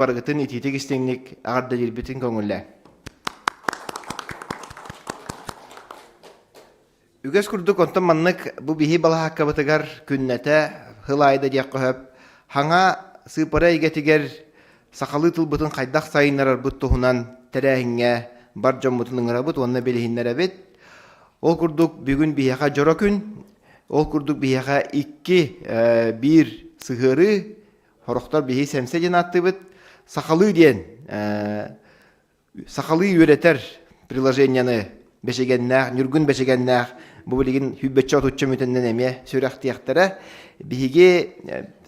Барыгытын итиитик истиҥник эҕэрдэлиирбитин көҥүллээ. Үгэс курдук онтон маннык бу биһи балаһааккабытыгар күннэтэ сыл аайы да диэххэ сөп хаҥа сыыппара эйгэтигэр сахалыы тылбытын хайдах сайыннарарбыт туһунан тэрээһиҥҥэ бар дьоммутун ыҥырабыт уонна билиһиннэрэбит. Ол курдук бүгүн биһиэхэ дьоро күн, ол курдук биһиэхэ икки биир сыһыарыы Сорохтор биһи сэмсэ диэн ааттыыбыт. Сахалыы диэн сахалыы үөрэтэр приложениены бэчигэннээх, Ньургун бэчигэннээх бу билигин сүүрбэччэ отучча мүтэннэн эмиэ сүрэхтиэхтэрэ. Биһиги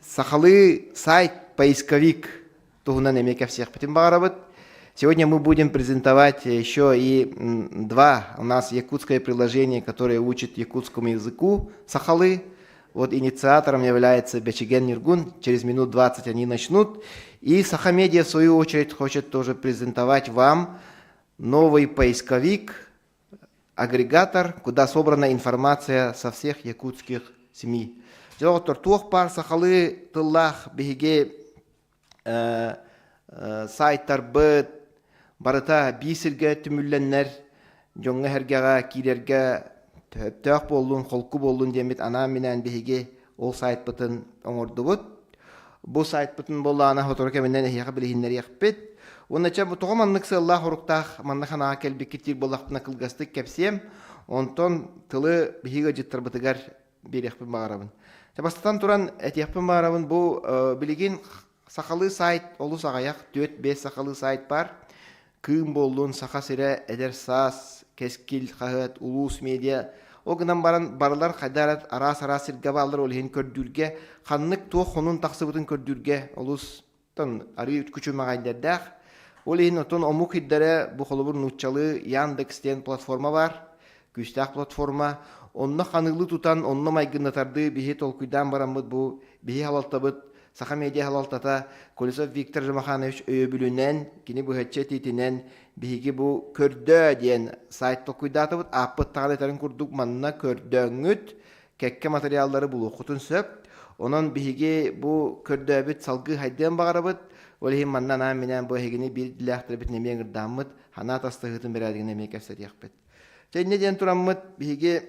сахалыы сайт поисковик туһунан эмиэ кэпсиэхпитин баҕарабыт. Сегодня мы будем презентовать еще и два у нас якутское приложение, которое учит якутскому языку сахалы. Вот инициатором является Бечиген Нюргун. Через минут 20 они начнут. И Сахамедиа, в свою очередь, хочет тоже презентовать вам новый поисковик, агрегатор, куда собрана информация со всех якутских СМИ. Дьоҕоттор туох баар сахалыы тыллаах биһиги сайтарбыт барыта биир сиргэ түмүллэннэр дьоҥҥо-сэргэҕэ киирэргэ төһөптөөх буоллун, холку буоллун диэммит анаан-минээн биһиги ол сайтпытын оҥордубут. Бу сайтпытын буоллаҕына сотору кэминэн эһиэхэ билиһиннэриэхпит. Уонна чэ тоҕо маннык сыаллаах-соруктаах манна санааҕа кэлбиккит диир буоллахпына кылгастык кэпсиэм. Онтон тылы биһиги ыалдьыттарбытыгар биэриэхпин баҕарабын. Бастатан туран этиэхпин баҕарабын бу билигин сахалыы сайт олус аҕыйах, 4-5 сахалыы сайт баар. Кыым буоллун, Саха сирэ, Эдэр саас, Кэскил хаһыат, Улуус медиа. Ол гынан баран барылар хайда эрэ араас-араас сиргэ бааллар, ол иһин көрдүүргэ, ханнык туох хонун тахсыбытын көрдүүргэ олус Оттон арыы күчүмэҕэйдэрдээх. Ол иһин оттон омук ирдэрэ бу холобур нууччалыы Яндекс диэн платформа баар, күүстээх платформа. Онно ханыылыы тутан, онно майгыннатардыы биһи толкуйдаан бараммыт бу биһи халалтабыт Саха медиа халалтата Колесов Виктор Жамаханович өйөбүлүнэн, кини быһаччы этиитинэн биһиги бу көрдөө диэн сайт толкуйдаатыбыт. Ааппыт таҕан этэрин курдук манна көрдөөҥҥүт кэккэ материаллары булуоххутун сөп. Онон биһиги бу көрдөөбүт салгыы хайдыан баҕарабыт. Ол иһин манна анаан-минээн бу эһигини биир идэлээхтэрбитин эмиэ ыҥырдааммыт, санаа тастаһыытын бэрээдэгин эмиэ кэпсэтиэхпит. Чэ, инньэ диэн тураммыт биһиги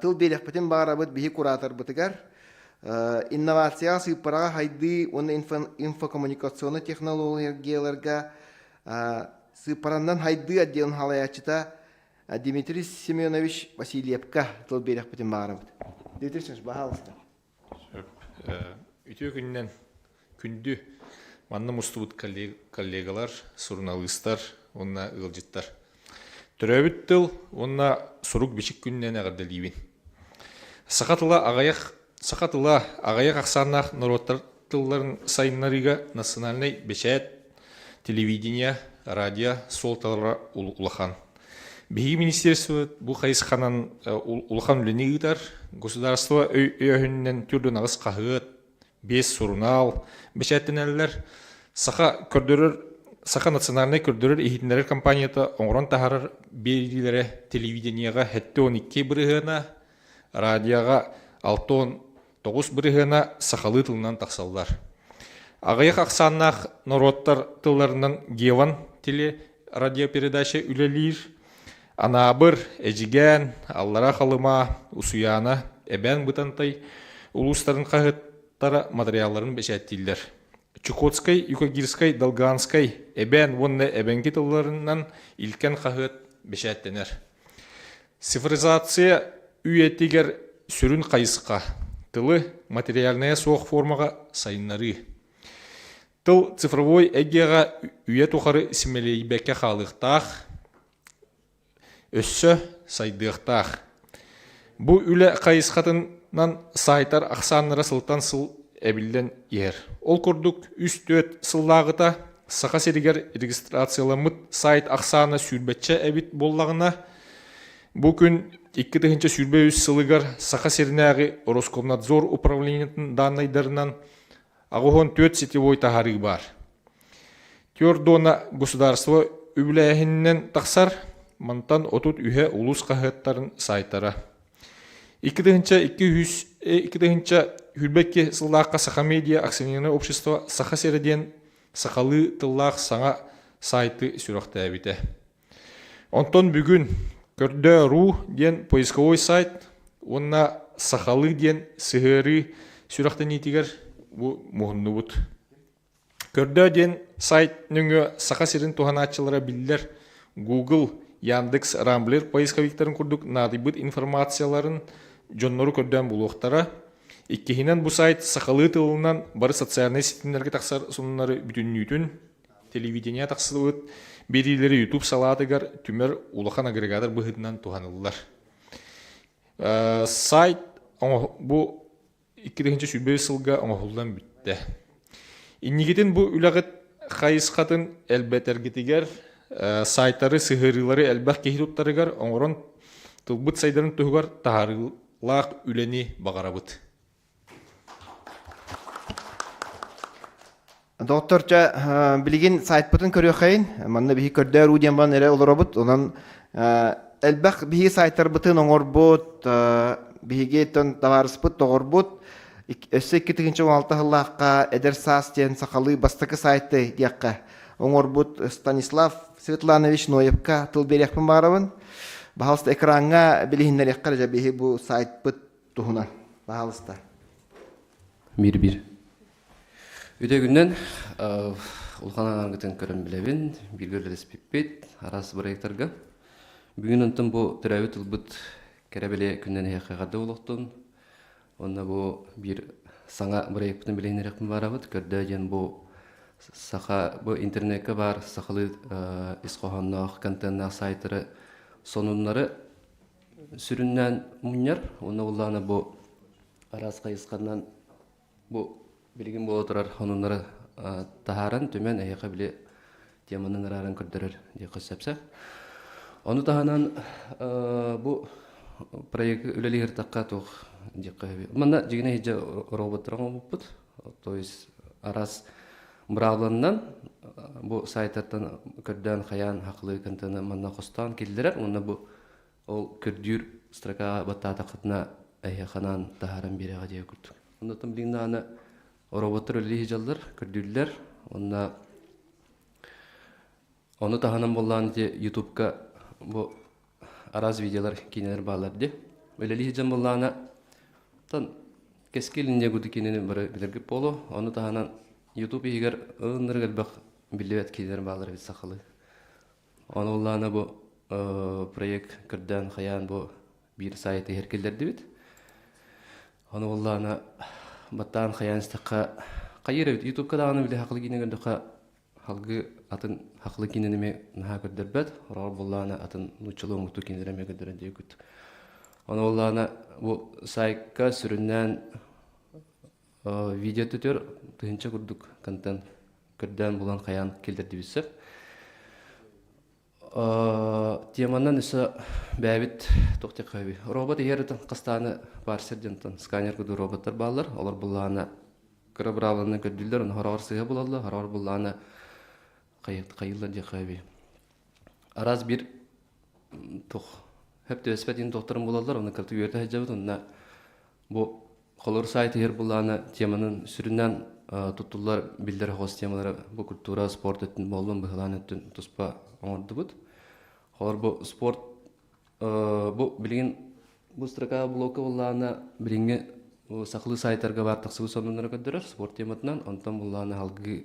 тыл биэриэхпитин баҕарабыт биһи кураторбытыгар инновацияҕа сыыппараҕа хайдыы уонна инфокоммуникационнай технологияларга сыыппараннан хайдыы отделын салайааччыта Дмитрий Семенович Васильевка тыл биэриэхпитин баҕарабыт. Дмитрий Семенович, баһаалыста. Сөп. Үтүө күнүнэн күндү манна мустубут коллегалар, суруналыыстар уонна ыалдьыттар. Төрөөбүт тыл уонна сурук-бичик күнүнэн эҕэрдэлиибин. Саха тыла аҕыйах саха тыла аҕыйах ахсааннаах норуоттар тылларын сайыннарыыга национальнай бэчээт, телевидение, радио суолталара улахан. Биһиги министерствобыт бу хайысханан улахан үлэни ыытар. Государство өйөһүнүнэн түрдүн аҕыс хаһыат, биэс сурунаал бэчээттэнэллэр. Саха көрдөрөр Саха национальнай көрдөрөр иһитиннэрэр компанията оҥорон таһаарар биэриилэрэ телевидениеҕа 72 бырыһыана, радиоҕа 69 бырыһыана сахалыы тылынан тахсаллар. Аҕыйах ахсааннаах норуоттар тылларынан Геван телерадиопередача үлэлиир. Анаабыр, Эдьигээн, Аллараа Халыма, Усуйаана, Эбээн Бытантай улуустарын хаһыаттара матырыйаалларын бэчээттииллэр. Чукотскай, Юкагирскай, Долганскай, Эбээн уонна Эбэҥки тылларынан Илкэн хаһыат бэчээттэнэр. Цифризация үйэтигэр сүрүн хайысха тылы материальнайа суох формаҕа сайыннарыы. Тыл цифровой эйгэҕэ үйэ тухары симэлийбэккэ хаалыахтаах, өссө сайдыахтаах. Бу үлэ хайысхатынан сайтар ахсааннара сылтан сыл эбиллэн иһэр. Ол курдук үс-түөрт сыллааҕыта Саха сиригэр регистрацияламмыт сайт ахсаана сүүрбэччэ эбит буоллаҕына, бу күн 2023 сылыгар Саха сиринээҕи Роскомнадзор управлениетын дааннайдарынан 84 сетевой таһаарыы баар. Түөрт дуона государство үбүлээһининэн тахсар, мантан 33 улуус хаһыаттарын сайтара. 2202 сыллаахха Саха медиа акционерное общество Саха сирэ диэн сахалыы тыллаах саҥа сайты сүрэхтээбитэ. Онтон бүгүн Көрдөө.ру диэн поисковой сайт уонна Сахалыы диэн сыһыарыы сүрэхтэниитигэр бу муһуннубут. Көрдөө диэн сайт нөҥүө Саха сирин туһанааччылара биллэр Google, Яндекс, Рамблер поисковиктарын курдук наадыйбыт информацияларын дьоннору көрдөөн булуохтара. Иккиһинэн бу сайт сахалыы тылынан бары социальнай ситимнэргэ тахсар сонуннары бүтүннүүтүн телевидение тахсыбыт биэриилэри YouTube салаатыгар түмэр улахан агрегатор быһыытынан туһаныллар. Сайт бу 2021 сылга оҥоһуллан бүттэ. Иннигитин бу үлэҕит хайысхатын элбэтэргитигэр сайтары, сыһыарыылары элбэх киһи туттарыгар оҥорон тылбыт сайдарын туһугар таһаарыылаах үлэни баҕарабыт. Доктор, чэ, билигин сайтпытын көрүөххэйин. Манна биһи көрдөөр диэн баран эрэ олоробут. Онон элбэх биһиги сайтарбытын оҥорбут, биһиги табаарыспыт тоҕорбут. Өссө 2016 сыллаахха Эдэр саас диэн сахалыы бастакы сайты диэххэ оҥорбут Станислав Светланович Ноевка тыл биэриэхпин баҕарабын. Баһалыста экраҥҥа билиһиннэриэххэ эрэ биһи бу сайтпыт туһунан. Баһалыста. Биир-биир. Үтө күнүнэн улахан аҥааргытын көрөн билэбин, бииргэ үлэлэспиппит араас бырайыактарга. Бүгүн онтон бу төрөөбүт тылбыт кэрэ бэлиэ күнүнэн эһиэхэ эҕэрдэ буолуохтун. Уонна бу биир саҥа бырайыакпытын билиһиннэриэхпин баарабыт. Көрдөө диэн бу саха бу интернеккэ баар сахалыы ис хоһоонноох контеннаах сайтары сонуннары сүрүннээн мунньар. Уонна буллаҕына бу араас хайысханан Бу билигин буола турар сонуннары таһааран, түмэн эһиэхэ били теманан арааран көрдөрөр диэххэ сөпсө. Ону таһынан бу проект үлэлиир туох диэххэ Манна дьигинэ иһдьэ роботтар оҥорбуппут. То есть араас быраабыланнан бу сайтартан көрдөөн хайаан хахлыы контены манна хостоон киллэрэр уонна бу Ол көрдүүр строкаҕа баттаатаххытына эһиэхэ таһааран биэрэҕэ диэ курдук. Оннуттан билигин даҕаны роботтар үлэлии сылдьаллар, көрдүүллэр. Уонна ону таһынан буоллаан ити Ютубка бу араас видеолар, киинэлэр бааллар дии. Үлэлии сылдьан буоллаҕына, оттон Кэскил инньэ курдук киинэни бары билэргит буолуо. Ону таһынан Ютуб иһигэр ынырык элбэх биллибэт киинэлэр бааллар эбит сахалыы. Ону ыллаана бу проект көрдөөн хайаан бу биир сайт иһэр киллэрдибит. Ону ыллаана баттаан хайаан истэххэ хайыыр эбит Ютубка даҕаны били хахлы киинэ көрдөххө халгы атын хахлы киинэни эмиэ наһаа көрдөрбөт. Ороҕор буллаана атын нууччалыы омуктуу киинэлэри эмиэ көрдөрөн диэбиккит. Ону ыллаана бу сайтка сүрүннээн видео төтөр тыһынча курдук контент көрдөөн булан хайаан киллэрдибит сөп. Теманан өссө бэйэбит туох диэххэ Робот иһэр хастааны парсер диэнтэн сканер курдук роботтар бааллар. Олор буллаана кыра быраабыланы көрдүүллэр, ону хороҕор сыыһа булаллар, хороҕор буллаана хайыыллар диэххэ Араас биир туох хөп түбэспэт иһин туохтарын булаллар, ону кыртык үөрэтэ сылдьабыт, онно бу Холобур, сайт иһэр былаана теманын сүрүннээн туттуллар биллэр оҕус темалара бу культура, спорт өттүн буоллун, быһылаан өттүн туспа оҥордубут. Холобур, бу спорт бу билигин бу строка блокка буллаана билиҥҥи сахалыы сайтарга баар тахсыбыт сонуннары көрдөрөр спорт тематынан, онтон буллаана салгыы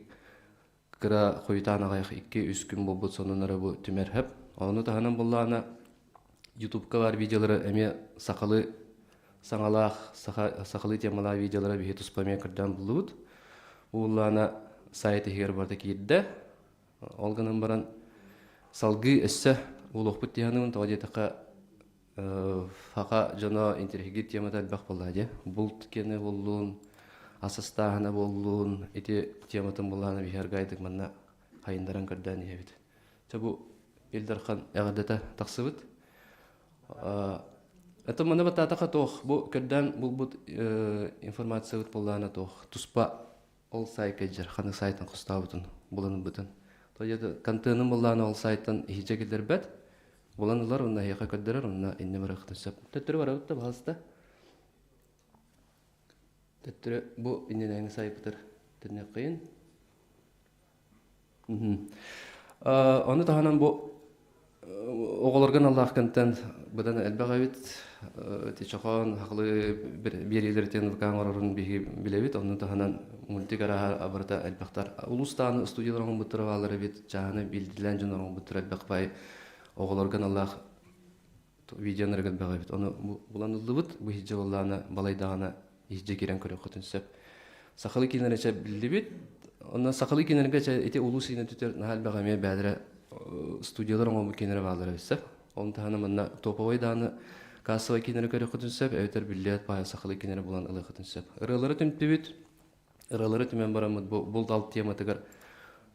кыра хойутаан аҕыйах 2-3 күн буолбут сонуннары бу түмэр хөп. Ону таһынан буллаана Ютубка баар видеолары эмиэ сахалыы саҥалаах, саха, сахалыы темалаах видеолары биһи туспа эмиэ көрдөөн буллубут. Ууллаана сайт иһигэр барыта киирдэ. Ол гынан баран салгыы өссө буолуохпут дии саныыбын. Тоҕо диэтэххэ Саха дьоно интэриэһиргиир темата элбэх буолла дии. Булт киэнэ буоллун, ас астааһына буоллун, ити тематын булаана биһи аргайдык манна хайыннаран көрдөөн иһэбит. Чэ бу Ил Дархан эҕэрдэтэ тахсыбыт. Это манна баттаатаха туох бу көрдөөн булбут информациябыт буоллаана туох туспа ол сайтка дьэр ханнык сайтан хостообутун булан ылбытын. То контенын буллаана ол сайтан иһичэ киллэрбэт. Булан ылар, онно эһиэхэ көрдөрөр, онно иннэ барыахтын сөп. Төттөрү барабыт да, баһалыста. Төттөрү бу иннинээҥи сайпытыр төннүөххейин. Ону таһынан бу оҕолорго аналлаах контент быдан элбэх эбит. Чохоон хахлы биэриилэритин ВК оҥорорун биһиги билэбит. Онну таһынан мультик арааһа абырыта элбэхтэр. Улуустааны студиялар оҥорбуттара бааллар эбит. Чааһыны биирдилээн дьон оҥорбуттара элбэх бай оҕолорго аналлаах видеонары элбэх эбит. Ону булан ыллыбыт. Бу иһдьэ буоллаҕына балайдаҕына иһдьэ киирэн көрүөххүтүн сөп. Сахалыы киинэлэрэ чэ биллибит. Онно сахалыы киинэлэргэ чэ ити улуус иинэ түтэр наһаа элбэх эмиэ бээлэрэ студиялар оҥорбут киинэлэрэ бааллара эбит сөп. Оны таһынан манна топовой дааны кассовай киинэлэри көрүөххүтүн сөп, эбэтэр биллиэт баайа сахалыы киинэлэри булан ылыаххытын сөп. Ырыалары түмтүбүт. Ырыалары түмэн бараммыт бу булт алт тематыгар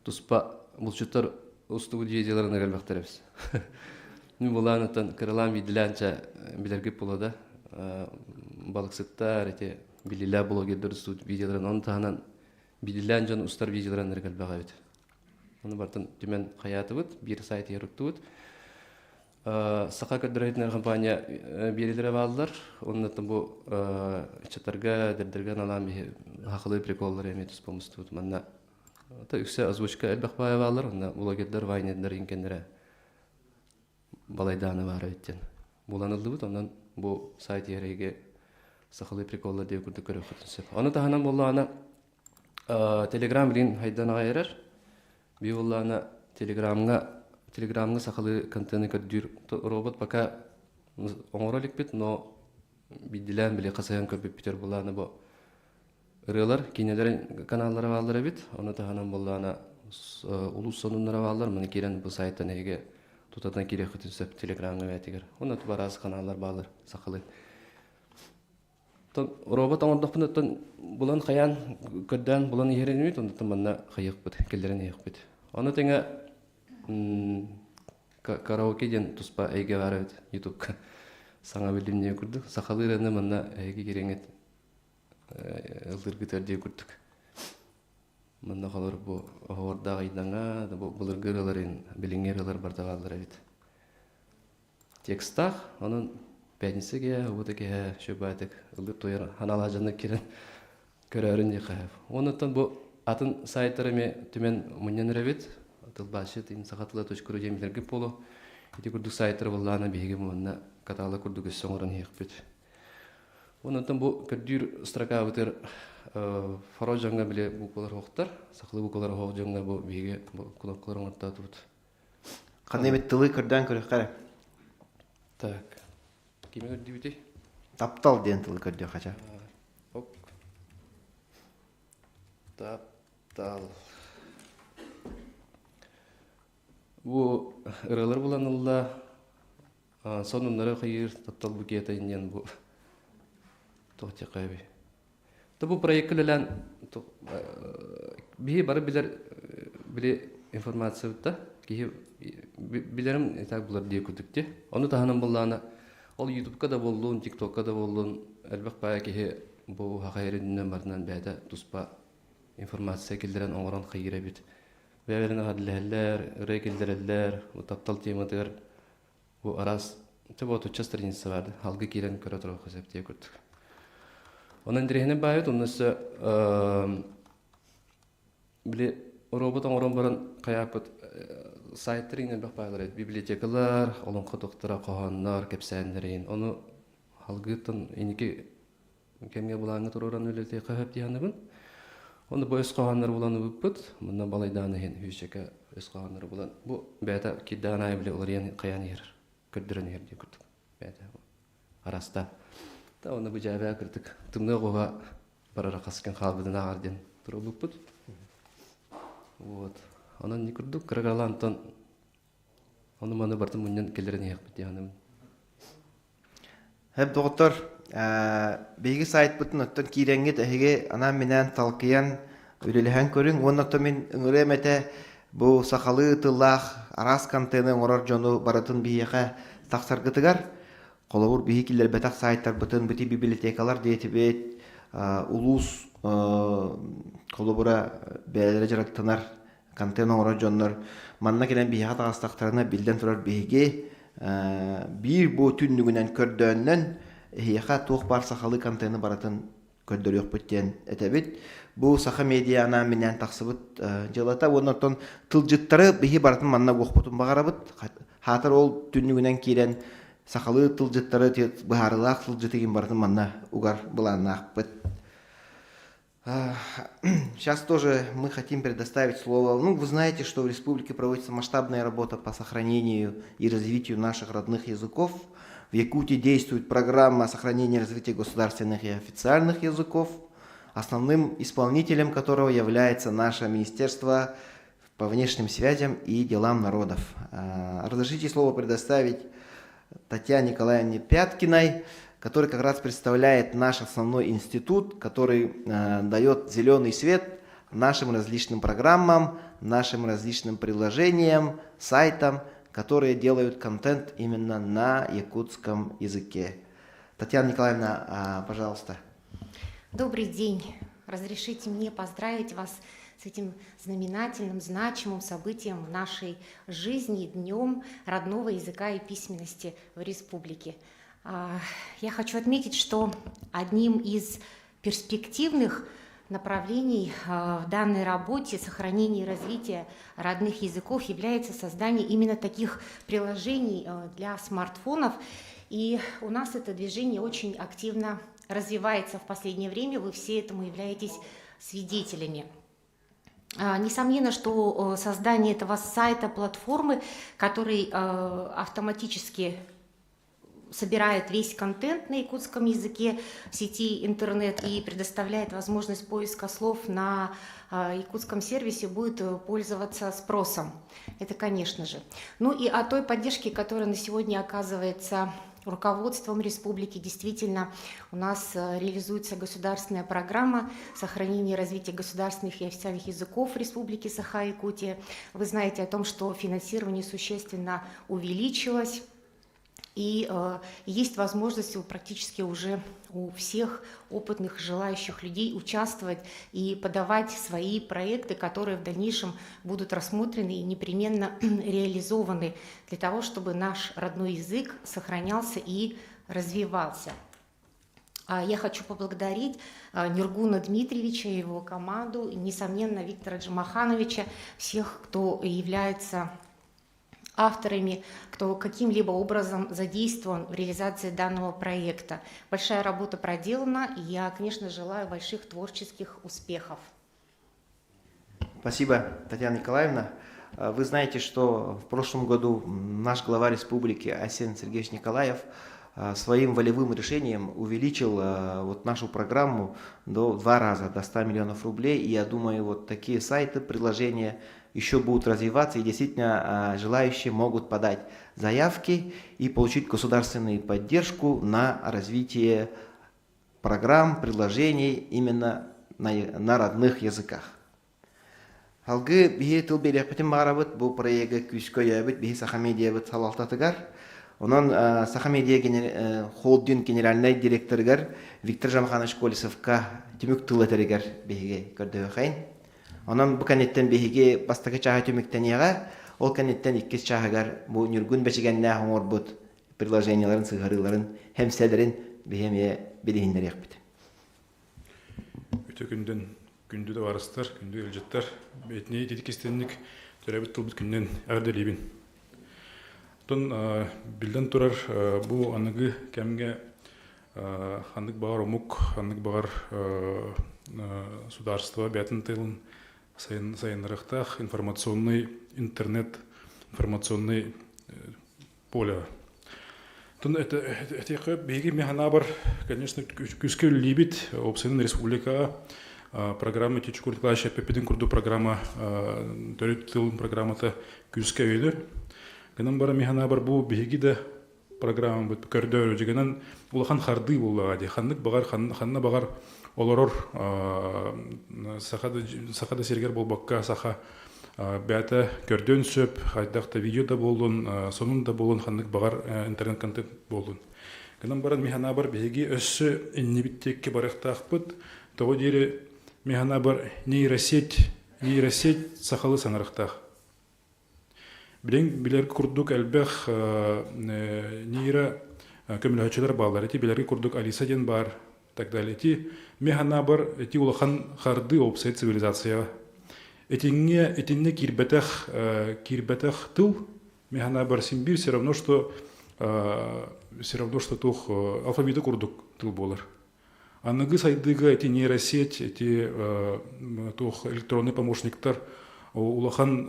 туспа булчуттар устубут видеоларын элбэхтэр эбис. Мин булаан оттон кыралаан биирдилээн чэ билэргит буолуо да балыксыттар ити билилээх блогердар устубут видеоларын ону таһынан биирдилээн дьон устар видеоларын элбэх эбит. Ону бартын түмэн хайаатыбыт, биир сайт уктубут. Саха көрдөрөр компания биэрилэрэ бааллар. Оннуттан бу ыччаттарга, эдэрдэргэ аналаан биһи хахылыы приколлары эмиэ туспа мустубут. Манна үксэ озвучка элбэх баайа бааллар. Онно блогердар, вайнердар инкеннэрэ балайдааны баар эбит диэн булан ыллыбыт. Онон бу сайт иһэрэйгэ сахалыы приколлар диэн курдук көрүөххүтүн сөп. Ону таһынан буоллаҕына Телеграм билигин хайдан аҕай эрэр. Бии буоллаҕына Телеграмҥа Телеграмҥа сахалыы контены көрдүүр робот пока оҥоро иликпит, но биирдилээн били хасыһан көрбүппүтэр буоллаҕына бу ырыалар киинэлэрин каналлара бааллар эбит. Ону таһынан буоллаҕына улуус сонуннара бааллар. Маны киирэн бу сайтан эһиги тутатына киириэххитин сөп Телеграмҥа бэйэтигэр. Онно араас каналлар бааллар сахалыы. Оттон робот оҥордохпуна оттон булан хайаан көрдөөн булан иһэр инибит, онтон манна хайыахпыт, киллэрэн иһиэхпит. Ону тэҥэ караоке диэн туспа эйгэ баар эбит ютубка. Саҥа биллим диэн курдук. Сахалыы ырыаны манна эһиги кириҥҥит ыллыыргытыгар диэн курдук. Манна холор бу оһуордаах ыйдаҥа, бу былыргы ырыаларын, билиҥҥи ырыалар барыта бааллар эбит. Текстаах, онон пятница киэһэ, убута киэһэ шөбаатык ыллыыр туйар ханаалаах дьоннор киирэн көрөөрүн диэххэ Онуттан бу атын сайтары эмиэ түмэн мунньан эрэбит. Тылбаасчыт саха тыла точка ру диэн билэргит буолуо. Ити курдук сайтары буллаана биһиги манна каталог курдук өссө оҥорон иһиэхпит. Онуттан бу көрдүүр строкабытыгар форо дьоҥҥо били буквалар оһохтор, сахалыы буквалар оһох дьоҥҥо бу биһиги кнопкалар оҥортоотубут. Ханна эбит тылы көрдөөн көрүөххэ эрэ. Так. Кими көрдүүбүтүй? Таптал диэн тылы көрдүөххэ ча. Оп. Таптал. Бу ырыалар буланылла сонуннары хайыыр таптал букета диэн бу туох диэххэ То бу проекка үлэлээн биһи бары билэр били информациябыт киһи билэрим и так булар дии курдук дии. Ону таһынан буоллаҕына ол ютубка да буоллун, тиктокка да буоллун элбэх баайа киһи бу хахайыр барынан бэйэтэ туспа информация киллэрэн оҥорон хайыыр эбит. Бэйэлэрин аһадлэһэллэр, ырыа киллэрэллэр, таптал тематыгар Бу араас чэ отучча страница баар халгы киирэн көрө туруохха сөп диye курдук. Онон интэриэһинэй баайыт, онно өссө били робот оҥорон баран хайааппыт сайттар иҥэн элбэх баайлар эбит. Библиотекалар, олоҥхо тохтора, хоһооннор, кэпсээннэрин. Ону халгыттан инники кэмҥэ былааҥҥа туруоран үлэлиэххэ сөп дии саныыбын. Онно бу өс хоһооннору булан ылбыппыт. Манна балайдаан иһин сүүсчэкэ өс хоһооннору булан бу бэйэтэ киирдэҕин аайы били уларыйан хайаан иһэр, көрдөрөн иһэр диэн курдук. Бэйэтэ араста. Да онно бу дьээбээ кырдык тымныы оҕуһа барара хас күн хаалбытын ааҕар диэн туруорбуппут. Вот. Онон не курдук кыра-кыралаан Ону маны барытын мунньан киллэрэн иһиэхпит дии саныыбын. Хэп доҕоттор, биһиги сайтпытын оттон киирэҥҥит эһиги анаан-минээн талкыйан үлэлэһэн көрүҥ уонна оттон мин ыҥырыам этэ бу сахалыы тыллаах араас контены оҥорор дьону барытын биһиэхэ тахсаргытыгар холобур биһи киллэрбэтэх сайтарбытын бити библиотекалар диэтибит улуус холобура бэйэлэрэ дьарыктанар контент оҥорор дьоннор манна кэлэн биһиэхэ таҕыстахтарына биллэн турар биһиги биир бу түннүгүнэн көрдөөннөн эһиэхэ туох баар сахалыы контены барытын көрдөрүөхпүт диэн этэбит. Бу Саха медиа анаан-минээн тахсыбыт дьыалата уонна оттон тылдьыттары биһи барытын манна угуохпутун баҕарабыт. Хаатар ол түннүгүнэн киирэн сахалыы тылдьыттары быһаарыылаах тылдьыты барытын манна угар былааннаахпыт. Сейчас тоже мы хотим предоставить слово. Ну, вы знаете, что в республике проводится масштабная работа по сохранению и развитию наших родных языков. В Якутии действует программа сохранения и развития государственных и официальных языков, основным исполнителем которого является наше Министерство по внешним связям и делам народов. Разрешите слово предоставить Татьяне Николаевне Пяткиной, который как раз представляет наш основной институт, который дает зеленый свет нашим различным программам, нашим различным приложениям, сайтам, которые делают контент именно на якутском языке. Татьяна Николаевна, пожалуйста. Добрый день. Разрешите мне поздравить вас с этим знаменательным, значимым событием в нашей жизни, Днем родного языка и письменности в республике. Я хочу отметить, что одним из перспективных направлений в данной работе сохранения и развития родных языков является создание именно таких приложений для смартфонов. И у нас это движение очень активно развивается в последнее время, вы все этому являетесь свидетелями. Несомненно, что создание этого сайта, платформы, который автоматически собирает весь контент на якутском языке в сети интернет и предоставляет возможность поиска слов на якутском сервисе, будет пользоваться спросом. Это, конечно же. Ну и о той поддержке, которая на сегодня оказывается руководством республики. Действительно, у нас реализуется государственная программа сохранения и развития государственных и официальных языков Республики Саха-Якутия. Вы знаете о том, что финансирование существенно увеличилось. И есть возможность практически уже у всех опытных желающих людей участвовать и подавать свои проекты, которые в дальнейшем будут рассмотрены и непременно реализованы для того, чтобы наш родной язык сохранялся и развивался. Я хочу поблагодарить Нюргуна Дмитриевича и его команду, и, несомненно, Виктора Джамахановича, всех, кто является авторами, кто каким-либо образом задействован в реализации данного проекта. Большая работа проделана, и я, конечно, желаю больших творческих успехов. Спасибо, Татьяна Николаевна. Вы знаете, что в прошлом году наш глава республики Айсен Сергеевич Николаев своим волевым решением увеличил вот нашу программу до два раза, до 100 миллионов рублей. И я думаю, вот такие сайты, приложения еще будут развиваться, и действительно желающие могут подать заявки и получить государственную поддержку на развитие программ, приложений именно на родных языках. Салгыы биһи тыл биэриэхпитин баҕарабыт бу проегы күүскэ өйөөбүт биһи Саха медиабыт салалтатыгар. Онон Саха медиа холдинг генеральнай директорыгар Виктор Жамханович Колесовка түмүк тыл этэригэр биһиги көрдөһүөххэйин. Онон бу кэнниттэн биһиги бастакы чааһы түмүктэниэҕэ, ол кэнниттэн иккис чааһыгар бу Ньургун Бэчигэннээх оҥорбут предложениеларын, сыһарыыларын, хэмсэлэрин биһи эмиэ билиһиннэриэхпит. Үтө күндүн күндү табаарыстар, күндү ыалдьыттар, бэйэтини ититик истинник төрөөбүт тылбыт күнүнэн эҕэрдэлиибин. Оттон биллэн турар, бу аныгы кэмҥэ ханнык баҕар омук, ханнык баҕар судаарыстыба бэйэтин тылын сайыннарыахтаах информационный интернет, информационный поле. Тон этиэхэ биһиги механабар, конечно, күүскэ үлэлиибит. Уопсайынан республикаҕа программа Тичкур Николаевич эппитин курдук программа төрүт тыл программата күүскэ өйөнөр. Гынан баран механабар бу биһиги да программабыт көрдөөрү дьигэнэн улахан хардыы буоллаҕа дии. Ханнык баҕар ханна баҕар олорор саха да саха да сиригэр буолбакка саха бэйэтэ көрдүөн сөп, хайдах да видео да буоллун, сонун да буоллун, ханнык баҕар интернет контент буоллун. Гынан баран механабар биһиги өссө иннибит диэки барыахтаахпыт. Тоҕо диэри механабар нейросеть, нейросеть сахалы саҥарыахтаах. Билин билэр курдук элбэх нейро көмөлөһөччүлэр бааллар. Ити билэргэ курдук Алиса диэн баар. так далее. Ити механабар ити улахан хардыы уопсай цивилизацияҕа. Итиҥҥэ итиннэ киирбэтэх киирбэтэх тыл механабар син биир все равно что все равно что туох алфавиты курдук тыл буолар. Аныгы сайдыыга ити нейросеть, ити туох электронный помощниктар улахан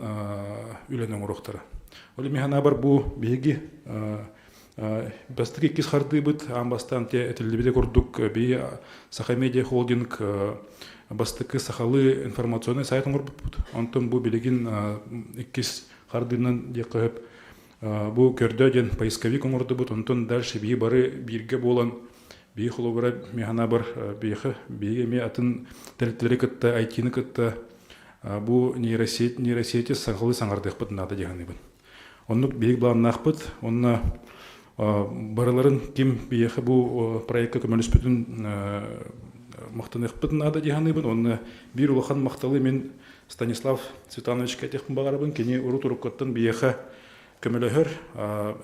үлэни оҥоруохтара. Ол механабар бу биһиги бастакы иккис хардыыбыт аан бастаан те этиллибитэ курдук биһи Саха Медиа Холдинг бастакы сахалыы информационный сайт оҥорбуппут. Онтон бу билигин иккис хардыынан диэххэ сөп бу көрдөө диэн поисковик оҥордубут. Онтон дальше биһи бары бииргэ буолан биһи холобура механабар биһиэхэ биһиги эмиэ атын тэрилтэлэри кытта IT-ны кытта бу нейросеть нейросети сахалыы саҥардыахпыт наада дии саныыбын. Оннук биһиги былааннаахпыт. Онно барыларын ким биһиэхэ бу проекка көмөлөспүтүн махтаныахпыт наада дии саныыбын. Онно биир улахан махталы мин Станислав Цветановичка этиэхпин баҕарабын. Кини урут-уруккуттан биһиэхэ көмөлөһөр.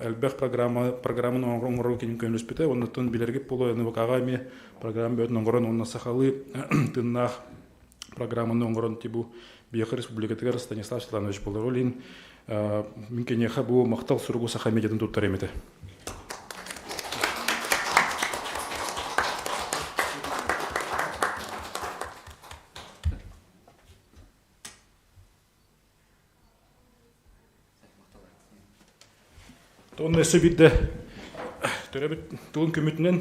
Элбэх программа программаны оҥорорго кини көмөлөспүтэ. Оннуттан билэргит буолуо НВК-ҕа эмиэ программа бөтөн оҥорон уонна сахалыы тыыннаах программаны оҥорон бу биһиэхэ республикатыгар Станислав Светланович буолар. Ол иһин мин киниэхэ бу махтал суругу саха медиатын туттарыам этэ. Онно өссө биирдэ төрөбүт тылын көмөтүнэн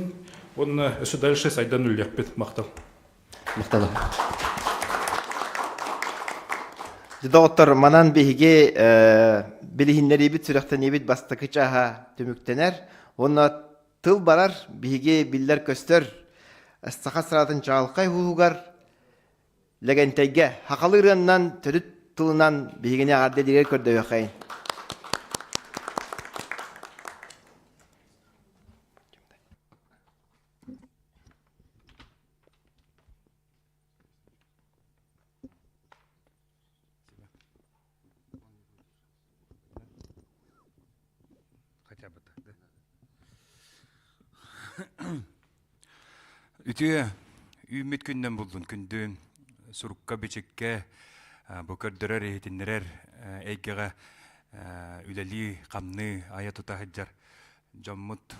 уонна өссө дальше сайдан үлэлиэхпит. Махтал. Махтал. Доҕоттор, манан биһиги билиһиннэриибит, сүрэхтэниибит бастакы чааһа түмүктэнэр. Уонна тыл барар, биһиги биллэр-көстөр саха сараатын чаҕылхай уһугар Лэгэнтэйгэ сахалыы ырыаннан төрүт тылынан биһигини эҕэрдэ дириэр көрдөһүөххэйин. Хотя бы так, да? Үтүө үүммүт күннэн буллун күндү сурукка-бичиккэ бу көрдөрөр иһитиннэрэр эйгэҕэ үлэлии, хамныы, айа-тута сылдьар дьоммут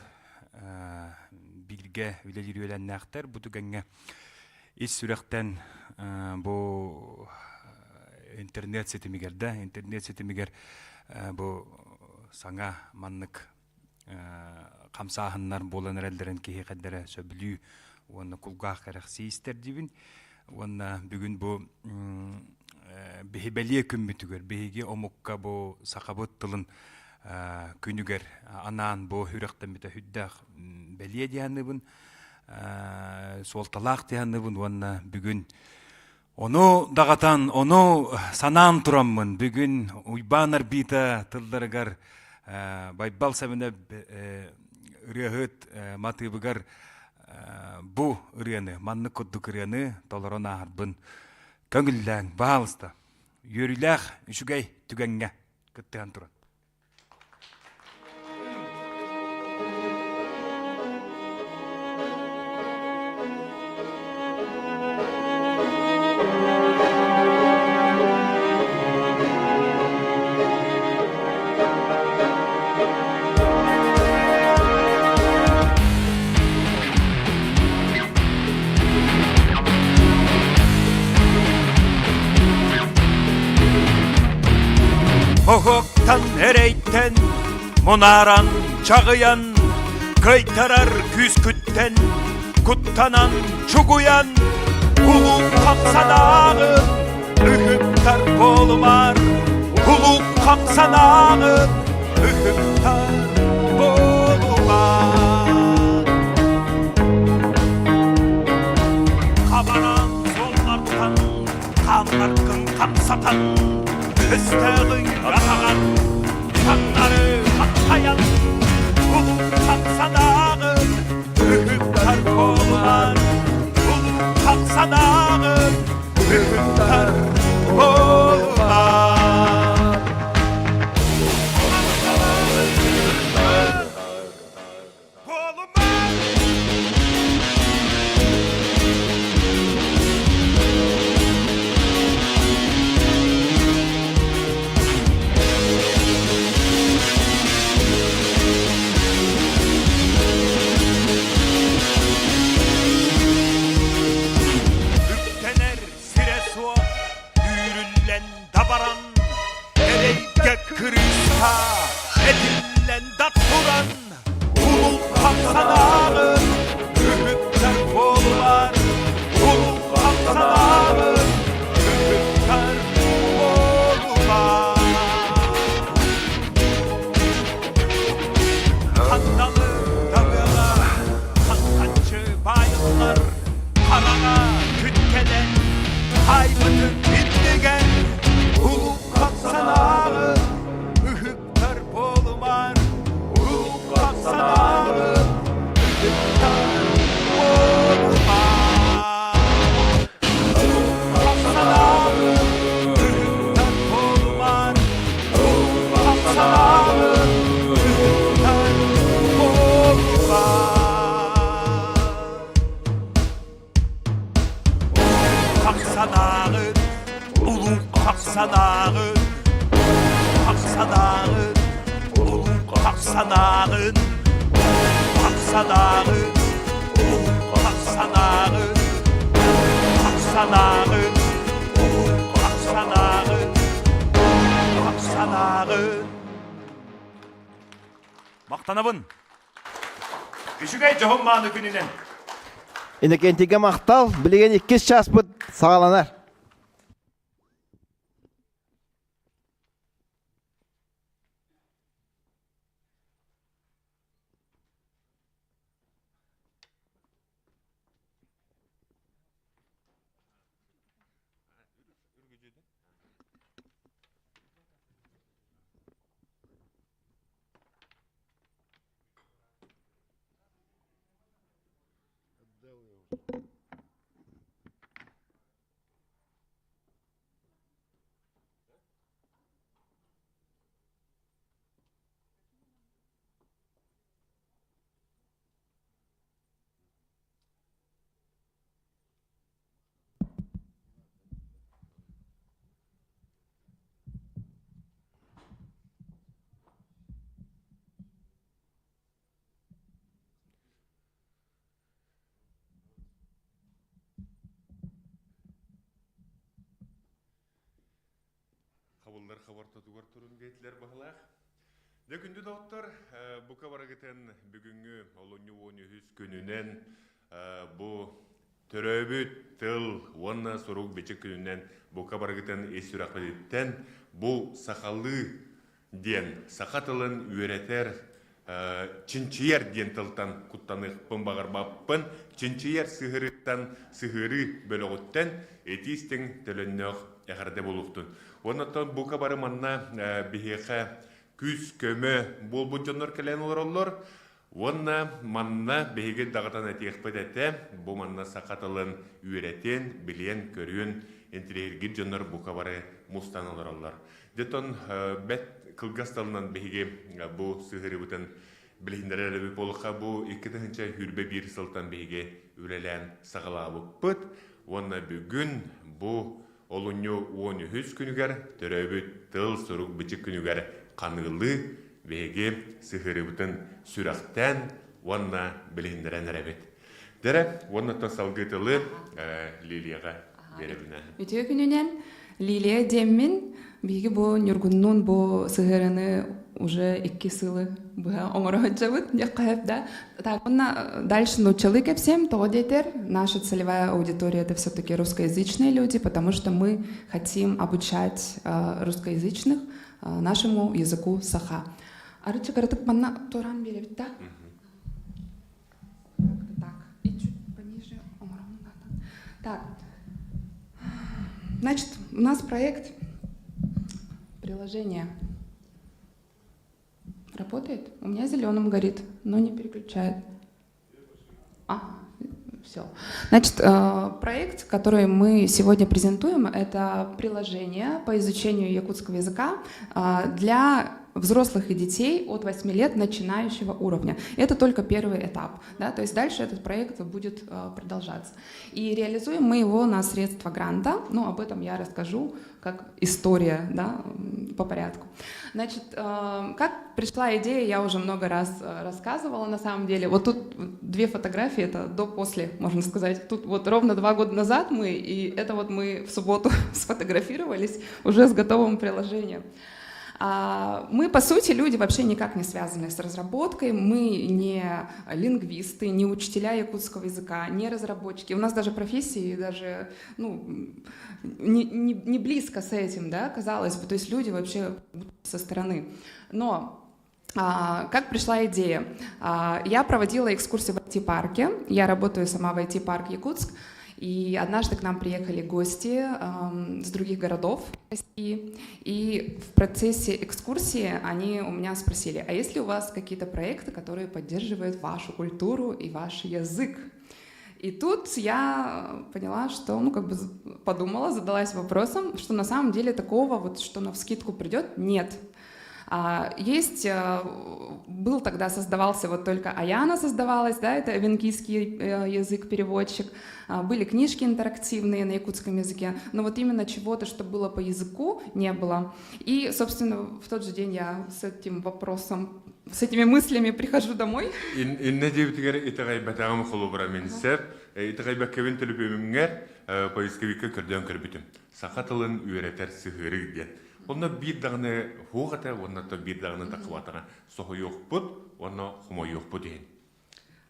бииргэ үлэлиир үөлэннээхтэр. Бу түгэҥҥэ ис сүрэхтэн бу интернет ситимигэр да интернет ситимигэр бу саҥа маннык хамсааһыннар буолан эрэллэрин киһи хайдара сөбүлүү уонна кулгаах кэрэхсии истэр диибин. Уонна бүгүн бу биһи бэлиэ күммүтүгэр биһиги омукка бу сахабыт тылын күнүгэр анаан бу сүрэхтэммитэ сүрдээх бэлиэ дии саныыбын, суолталаах дии саныыбын уонна бүгүн ону даҕатан, ону санаан тураммын бүгүн Уйбаан Арбита тылларыгар Байбал Сэмэнэп ырыаһыт матыыбыгар бу ырыаны, маннык курдук ырыаны толорон ааһарбын көҥүллээҥ, баһаалыста. Үөрүүлээх үчүгэй түгэҥҥэ кыттыһан туран. Оһоктан эрэйтэн, мунааран, чаҕыйан, кыйтарар күүскүттэн, куттанан, чугуйан, улуу хамсанааҕын, ыһыктар буолумар, улуу хамсанааҕын, ыһыктар буолумар. Хабаран суоллартан хааннаргын хамсатан, өстөөҕүҥ атаҕар таҥнары хаххайан, улуу хамсанааҕын, ыһыктар буолумар, улуу хамсанааҕын, ыһыктар буолумар. Буолумар! Барыта этиллэн да туран, улуу санааҕын үһүктэр буолумар, улуу санааҕын үһүктэр буолумар. Хандалы табыаҕа хантаччы баайыллар, хараҥа күн кэлэн, хаайбытын иннигэр улуу санааҕын ыһыктар буолумар, улуу санааҕын ыһыктар буолумар. Улуу санааҕын ыһыктар буолумар, улуу санааҕын ыһыктар буолумар. Хахсанааҕын, улуу хахсанааҕын, хахсанааҕын, улуу хахсанааҕын, хахсанааҕын, улуу хахсанааҕын, хахсанааҕын, улуу хахсанааҕын, хахсанааҕын. Махтанабын. Үчүгэй дьоһун мааны күнүнэн. Иннокентийгэ махтал. Билигин иккис чааспыт саҕаланар. Хабыллар хабартатыгар турун диэтилэр баһылаах. Дьэ күндү доҕоттор, бука барыгытын бүгүҥҥү олунньу 13 күнүнэн бу төрөөбүт тыл уонна сурук-бичик күнүнэн бука барыгытын ис сүрэхпититтэн бу сахалыы диэн саха тылын үөрэтэр чинчийэр диэн тылтан куттаныахпын баҕарбаппын. Чинчийэр сыһыарыттан сыһыарыы бөлөҕүттэн итии истиҥ төлөннөөх эҕэрдэ буолуохтун. Уонна бука бары манна биһиэхэ күүс-көмө буолбут дьоннор кэлэн олороллор. Уонна манна биһиги даҕатан этиэхпит этэ, бу манна саха тылын үөрэтиэн, билиэн-көрүөн интириэһиргиир дьоннор бука бары мустан олороллор. Дьэ, бэт кылгас тылынан биһиги бу сыһыарыыбытын билиһиннэрэр эбит буоллахха, бу 2021 сылтан биһиги үлэлээн саҕалаабыппыт. Уонна бүгүн бу олунньу 13 күнүгэр төрөөбүт тыл сурук-бичик күнүгэр ханыылыы биһиги сыһыарыыбытын сүрэхтээн уонна билиһиннэрэн эрэбит. Дэрэ, уонна салгыы тылы Лилияҕа биэрэбинэ. Үтүө күнүнэн Лилия диэммин, биһиги бу Ньургуннуун бу сыһыарыны уже икки сылы быһа оҥоро сылдьабыт диэххэ да. Так, уонна дальше нууччалыы кэпсиэм, тоҕо диэтэр, наша целевая аудитория это все-таки русскоязычные люди, потому что мы хотим обучать русскоязычных нашему языку саха. Арычы кыратык манна туораан биэрэбит да? Так, и чуть пониже. Так, значит, у нас проект приложение работает. У меня зеленым горит, но не переключает. А, все. Значит, проект, который мы сегодня презентуем, это приложение по изучению якутского языка для взрослых и детей от 8 лет начинающего уровня. Это только первый этап, да, то есть дальше этот проект будет продолжаться. И реализуем мы его на средства гранта, но об этом я расскажу как история, да, по порядку. Значит, как пришла идея, я уже много раз рассказывала на самом деле. Вот тут две фотографии, это до-после, можно сказать. Тут вот ровно 2 года назад мы, и это вот мы в субботу сфотографировались уже с готовым приложением. Мы, по сути, люди вообще никак не связаны с разработкой, мы не лингвисты, не учителя якутского языка, не разработчики. У нас даже профессии даже ну, не, не, не близко с этим, да, казалось бы, то есть люди вообще со стороны. Но как пришла идея? Я проводила экскурсию в IT-парке, я работаю сама в IT-парк Якутск, и однажды к нам приехали гости с других городов России, и в процессе экскурсии они у меня спросили, а есть ли у вас какие-то проекты, которые поддерживают вашу культуру и ваш язык? И тут я поняла, что, ну, как бы подумала, задалась вопросом, что на самом деле такого вот, что навскидку придет, нет. Есть, был тогда создавался, вот только Аяна создавалась, да, это эвенкийский язык, переводчик, были книжки интерактивные на якутском языке, но вот именно чего-то, что было по языку, не было. И, собственно, в тот же день я с этим вопросом, с этими мыслями прихожу домой. Иннэ диэбитигэр итэҕэйбэтэҕим холобура мин сөп. Итэҕэйбэккэбин төлөпүөмүҥҥэр поисковикка көрдөөн көрбүтүм. Саха тылын үөрэтэр сыһыарыы диэн. Онно биир даҕаны суох этэ уонна биир даҕаны тахсыбатаҕа соһуйуохпут уонна хомойуохпут иһин.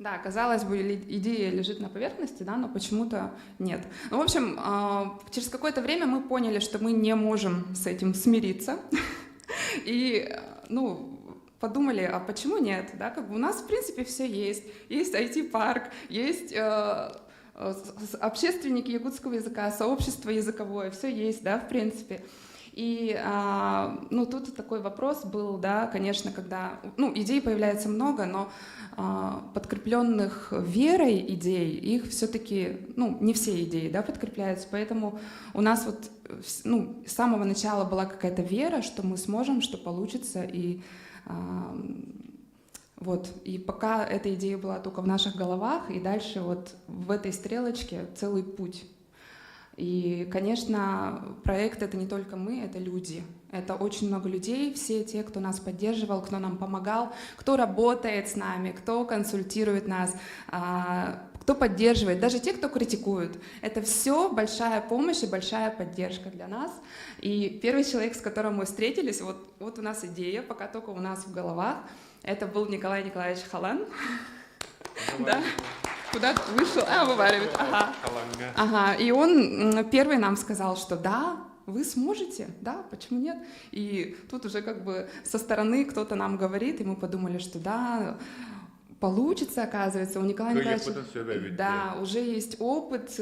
Да, казалось бы, идея лежит на поверхности, да, но почему-то нет. Ну, в общем, через какое-то время мы поняли, что мы не можем с этим смириться. И, ну, подумали, а почему нет, да, как бы у нас, в принципе, все есть. Есть IT-парк, есть общественники якутского языка, сообщество языковое, все есть, да, в принципе. И, ну, тут такой вопрос был, да, конечно, когда, ну, идей появляется много, но подкрепленных верой идей, их все-таки, ну, не все идеи, да, подкрепляются, поэтому у нас вот, ну, с самого начала была какая-то вера, что мы сможем, что получится, и вот, и пока эта идея была только в наших головах, и дальше вот в этой стрелочке целый путь. И, конечно, проект — это не только мы, это люди. Это очень много людей, все те, кто нас поддерживал, кто нам помогал, кто работает с нами, кто консультирует нас, кто поддерживает, даже те, кто критикует. Это все большая помощь и большая поддержка для нас. И первый человек, с которым мы встретились, вот, вот у нас идея, пока только у нас в головах, это был Николай Николаевич Халан. Да. Куда вышел? А, вываривает. Ага. Ага. И он первый нам сказал, что да, вы сможете, да, почему нет? И тут уже как бы со стороны кто-то нам говорит, и мы подумали, что да, получится, оказывается, у Николая Николаевича да, уже есть опыт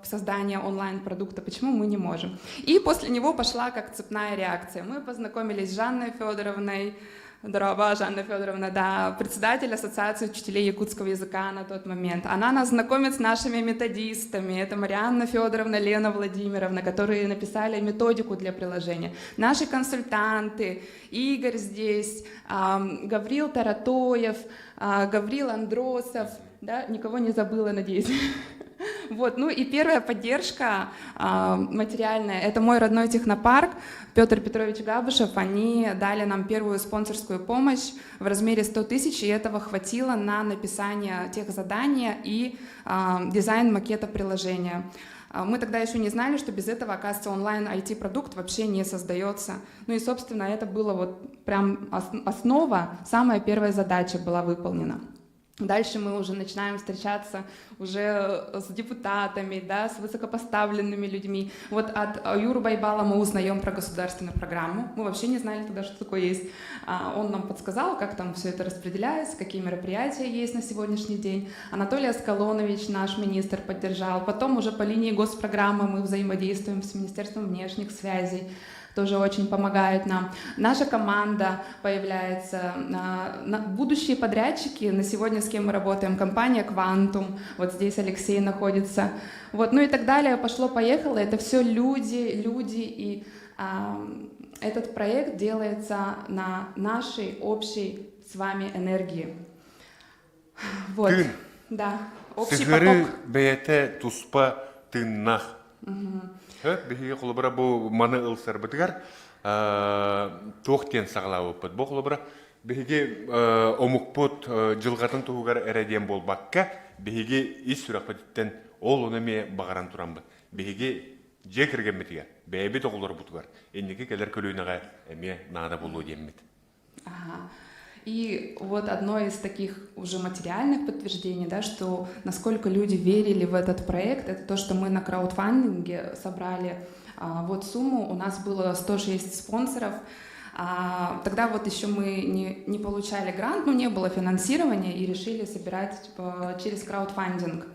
создания онлайн-продукта, почему мы не можем? И после него пошла как цепная реакция. Мы познакомились с Жанной Федоровной, Дорого, Жанна Федоровна, да, председатель Ассоциации учителей якутского языка на тот момент. Она нас знакомит с нашими методистами. Это Марианна Федоровна, Лена Владимировна, которые написали методику для приложения. Наши консультанты, Игорь здесь, Гаврил Таратоев, Гаврил Андросов, да, никого не забыла, надеюсь. Вот, ну и первая поддержка материальная, это мой родной технопарк, Петр Петрович Габышев, они дали нам первую спонсорскую помощь в размере 100 тысяч, и этого хватило на написание тех задания и дизайн макета приложения. Мы тогда еще не знали, что без этого, оказывается, онлайн IT-продукт вообще не создается. Ну и, собственно, это было вот прям основа, самая первая задача была выполнена. Дальше мы уже начинаем встречаться уже с депутатами, да, с высокопоставленными людьми. Вот от Юры Байбала мы узнаем про государственную программу. Мы вообще не знали тогда, что такое есть. Он нам подсказал, как там все это распределяется, какие мероприятия есть на сегодняшний день. Анатолий Аскалонович, наш министр, поддержал. Потом уже по линии госпрограммы мы взаимодействуем с Министерством внешних связей. Тоже очень помогают нам. Наша команда появляется, будущие подрядчики, на сегодня с кем мы работаем, компания «Квантум», вот здесь Алексей находится, вот, ну и так далее, пошло-поехало, это все люди, люди, и этот проект делается на нашей общей с вами энергии. Вот. Тыын. Да, общий Сыһыары поток. бэйэтэ туспа тыыннаах. Биһиги холобура бу маны ылсарбытыгар туох диэн саҕалаабыппыт. Бу холобура биһиги омукпут дьылҕатын туһугар эрэ диэн буолбакка, биһиги ис сүрэхпититтэн ол ону эмиэ баҕаран тураммыт. Биһиги. дьиэ кэргэммитигэр, бэйэбит оҕолорбутугар инники кэлэр көлүөнэҕэ эмиэ наада буолуо диэммит. Ага. И вот одно из таких уже материальных подтверждений, да, что насколько люди верили в этот проект, это то, что мы на краудфандинге собрали а, вот сумму, у нас было 106 спонсоров, а, тогда вот еще мы не, не получали грант, ну не было финансирования и решили собирать типа, через краудфандинг.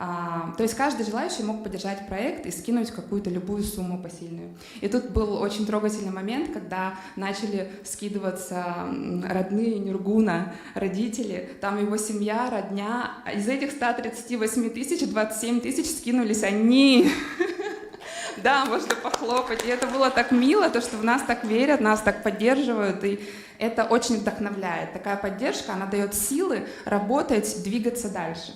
А, то есть каждый желающий мог поддержать проект и скинуть какую-то любую сумму посильную. И тут был очень трогательный момент, когда начали скидываться родные Нюргуна, родители, там его семья, родня. Из этих 138 тысяч 27 тысяч скинулись они. Да, можно похлопать. И это было так мило, то, что в нас так верят, нас так поддерживают. И это очень вдохновляет. Такая поддержка, она дает силы работать, двигаться дальше.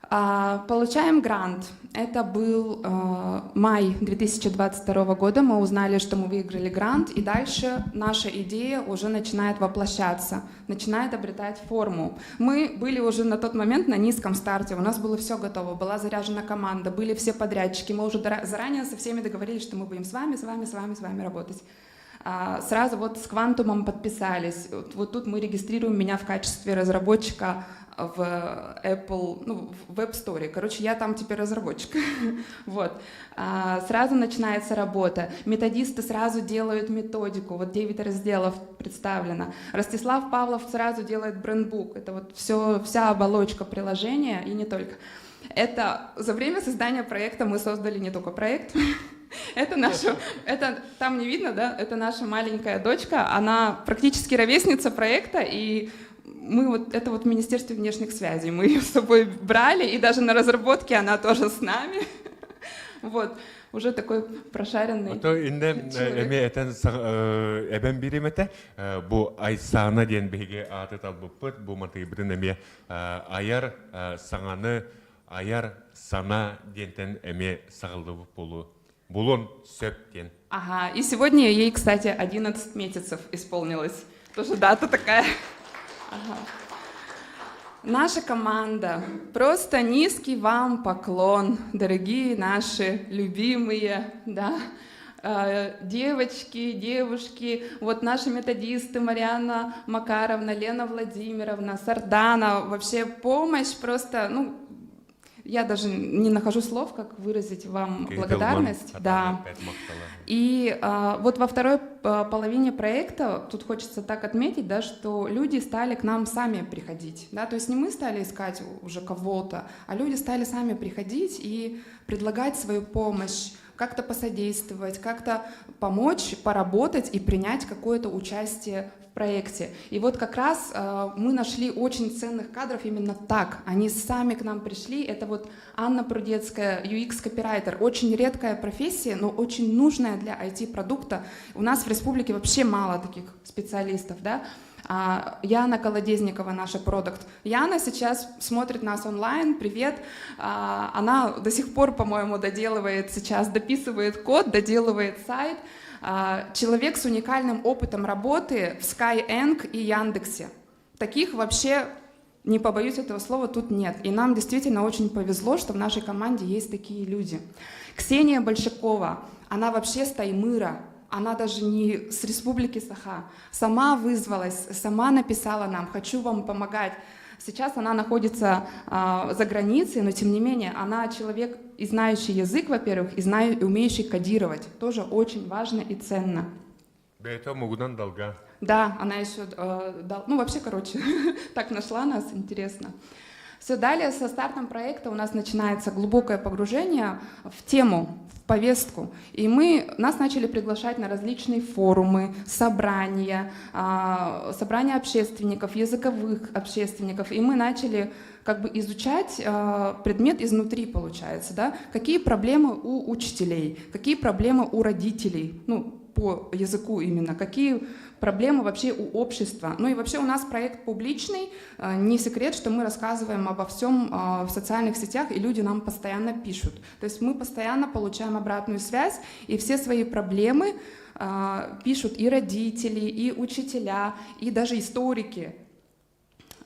А, получаем грант. Это был э, май 2022 года. Мы узнали, что мы выиграли грант, и дальше наша идея уже начинает воплощаться, начинает обретать форму. Мы были уже на тот момент на низком старте, у нас было все готово, была заряжена команда, были все подрядчики, мы уже заранее со всеми договорились, что мы будем с вами, с вами, с вами, с вами работать. А, сразу вот с Квантумом подписались. Вот тут мы регистрируем меня в качестве разработчика в Apple, ну, в App Store. Короче, я там теперь разработчик. вот. А, сразу начинается работа. Методисты сразу делают методику. Вот 9 разделов представлено. Ростислав Павлов сразу делает брендбук. Это вот все, вся оболочка приложения и не только. Это за время создания проекта мы создали не только проект, это наша, это там не видно, да? Это наша маленькая дочка, она практически ровесница проекта, и мы вот, это вот в Министерстве внешних связей, мы ее с собой брали, и даже на разработке она тоже с нами. Вот, уже такой прошаренный Ото инне эми этен эбен биримете бу Айсана диэн биһиги ааты талбыппыт бу матыыбытын эмиэ айар саҥаны айар сана диэнтэн эмиэ саҕыллыбыт буолуо булуон сөп диэн. Ага, и сегодня ей, кстати, 11 месяцев исполнилось. Тоже дата такая. Ага. Наша команда, просто низкий вам поклон, дорогие наши любимые, да, э, девочки, девушки, вот наши методисты Марианна Макаровна, Лена Владимировна, Сардана, вообще помощь просто, ну, я даже не нахожу слов, как выразить вам благодарность. Да. И а, вот во второй а, половине проекта, тут хочется так отметить, да, что люди стали к нам сами приходить. Да, то есть не мы стали искать уже кого-то, а люди стали сами приходить и предлагать свою помощь, как-то посодействовать, как-то помочь, поработать и принять какое-то участие в проекте. И вот как раз э, мы нашли очень ценных кадров именно так. Они сами к нам пришли. Это вот Анна Прудецкая, UX-копирайтер. Очень редкая профессия, но очень нужная для IT-продукта. У нас в республике вообще мало таких специалистов, да. А, Яна Колодезникова, наша продакт. Яна сейчас смотрит нас онлайн, привет. А, она до сих пор, по-моему, доделывает сейчас, дописывает код, доделывает сайт. А, человек с уникальным опытом работы в Skyeng и Яндексе. Таких вообще, не побоюсь этого слова, тут нет. И нам действительно очень повезло, что в нашей команде есть такие люди. Ксения Большакова, она вообще с Таймыра, она даже не с республики Саха, сама вызвалась, сама написала нам, хочу вам помогать. Сейчас она находится а, за границей, но тем не менее она человек и знающий язык, во-первых, и, знаю, и умеющий кодировать. Тоже очень важно и ценно. Бэйэтэ омугунан долган. Да, она еще, э, дал, ну вообще, короче, так нашла нас, интересно. Все, далее со стартом проекта у нас начинается глубокое погружение в тему, в повестку. И мы, нас начали приглашать на различные форумы, собрания, а, собрания общественников, языковых общественников. И мы начали как бы изучать а, предмет изнутри, получается, да? Какие проблемы у учителей, какие проблемы у родителей, ну, по языку именно, какие проблемы вообще у общества. Ну и вообще у нас проект публичный, э, не секрет, что мы рассказываем обо всем э, в социальных сетях, и люди нам постоянно пишут. То есть мы постоянно получаем обратную связь, и все свои проблемы э, пишут и родители, и учителя, и даже историки.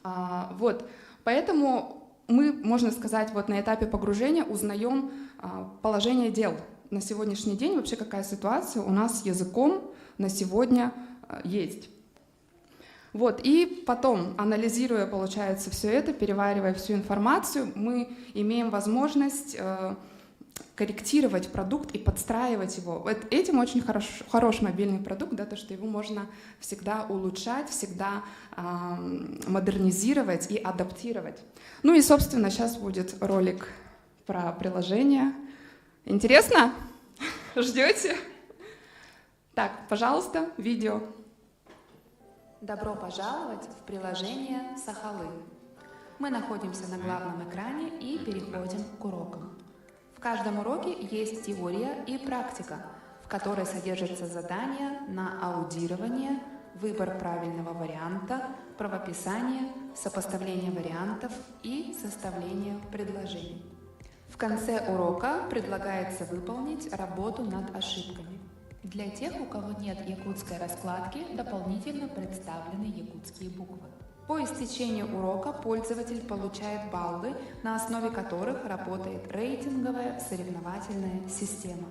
А, вот. Поэтому Мы, можно сказать, вот на этапе погружения узнаем положение дел на сегодняшний день, вообще какая ситуация у нас с языком на сегодня есть. Вот, и потом, анализируя, получается, все это, переваривая всю информацию, мы имеем возможность корректировать продукт и подстраивать его. Вот этим очень хорош, хорош мобильный продукт, да, то, что его можно всегда улучшать, всегда э, модернизировать и адаптировать. Ну и, собственно, сейчас будет ролик про приложение. Интересно? Ждете? Так, пожалуйста, видео. Добро пожаловать в приложение Сахалы. Мы находимся на главном экране и переходим к урокам. В каждом уроке есть теория и практика, в которой содержатся задания на аудирование, выбор правильного варианта, правописание, сопоставление вариантов и составление предложений. В конце урока предлагается выполнить работу над ошибками. Для тех, у кого нет якутской раскладки, дополнительно представлены якутские буквы. По истечении урока пользователь получает баллы, на основе которых работает рейтинговая соревновательная система.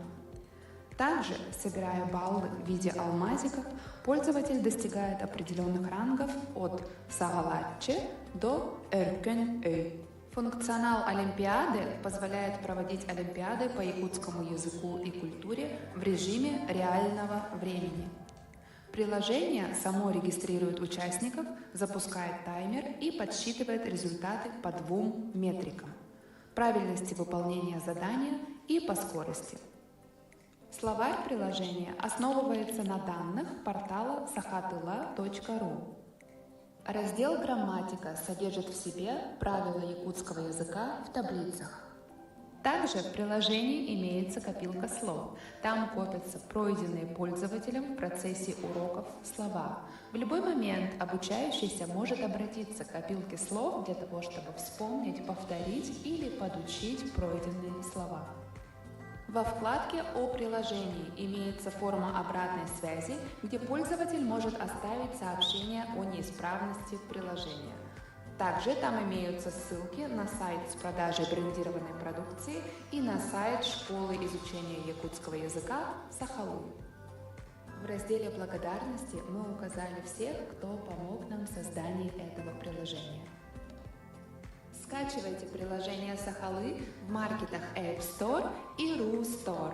Также, собирая баллы в виде алмазиков, пользователь достигает определенных рангов от Сагалатче до Өркөн-Өй. Функционал Олимпиады позволяет проводить олимпиады по якутскому языку и культуре в режиме реального времени. Приложение само регистрирует участников, запускает таймер и подсчитывает результаты по двум метрикам – правильности выполнения задания и по скорости. Словарь приложения основывается на данных портала sakhatyla.ru. Раздел «Грамматика» содержит в себе правила якутского языка в таблицах. Также в приложении имеется копилка слов. Там копятся пройденные пользователем в процессе уроков слова. В любой момент обучающийся может обратиться к копилке слов для того, чтобы вспомнить, повторить или подучить пройденные слова. Во вкладке «О приложении» имеется форма обратной связи, где пользователь может оставить сообщение о неисправности приложения. Также там имеются ссылки на сайт с продажей брендированной продукции и на сайт школы изучения якутского языка «Сахалу». В разделе «Благодарности» мы указали всех, кто помог нам в создании этого приложения. Скачивайте приложение Сахалы в маркетах App Store и RuStore.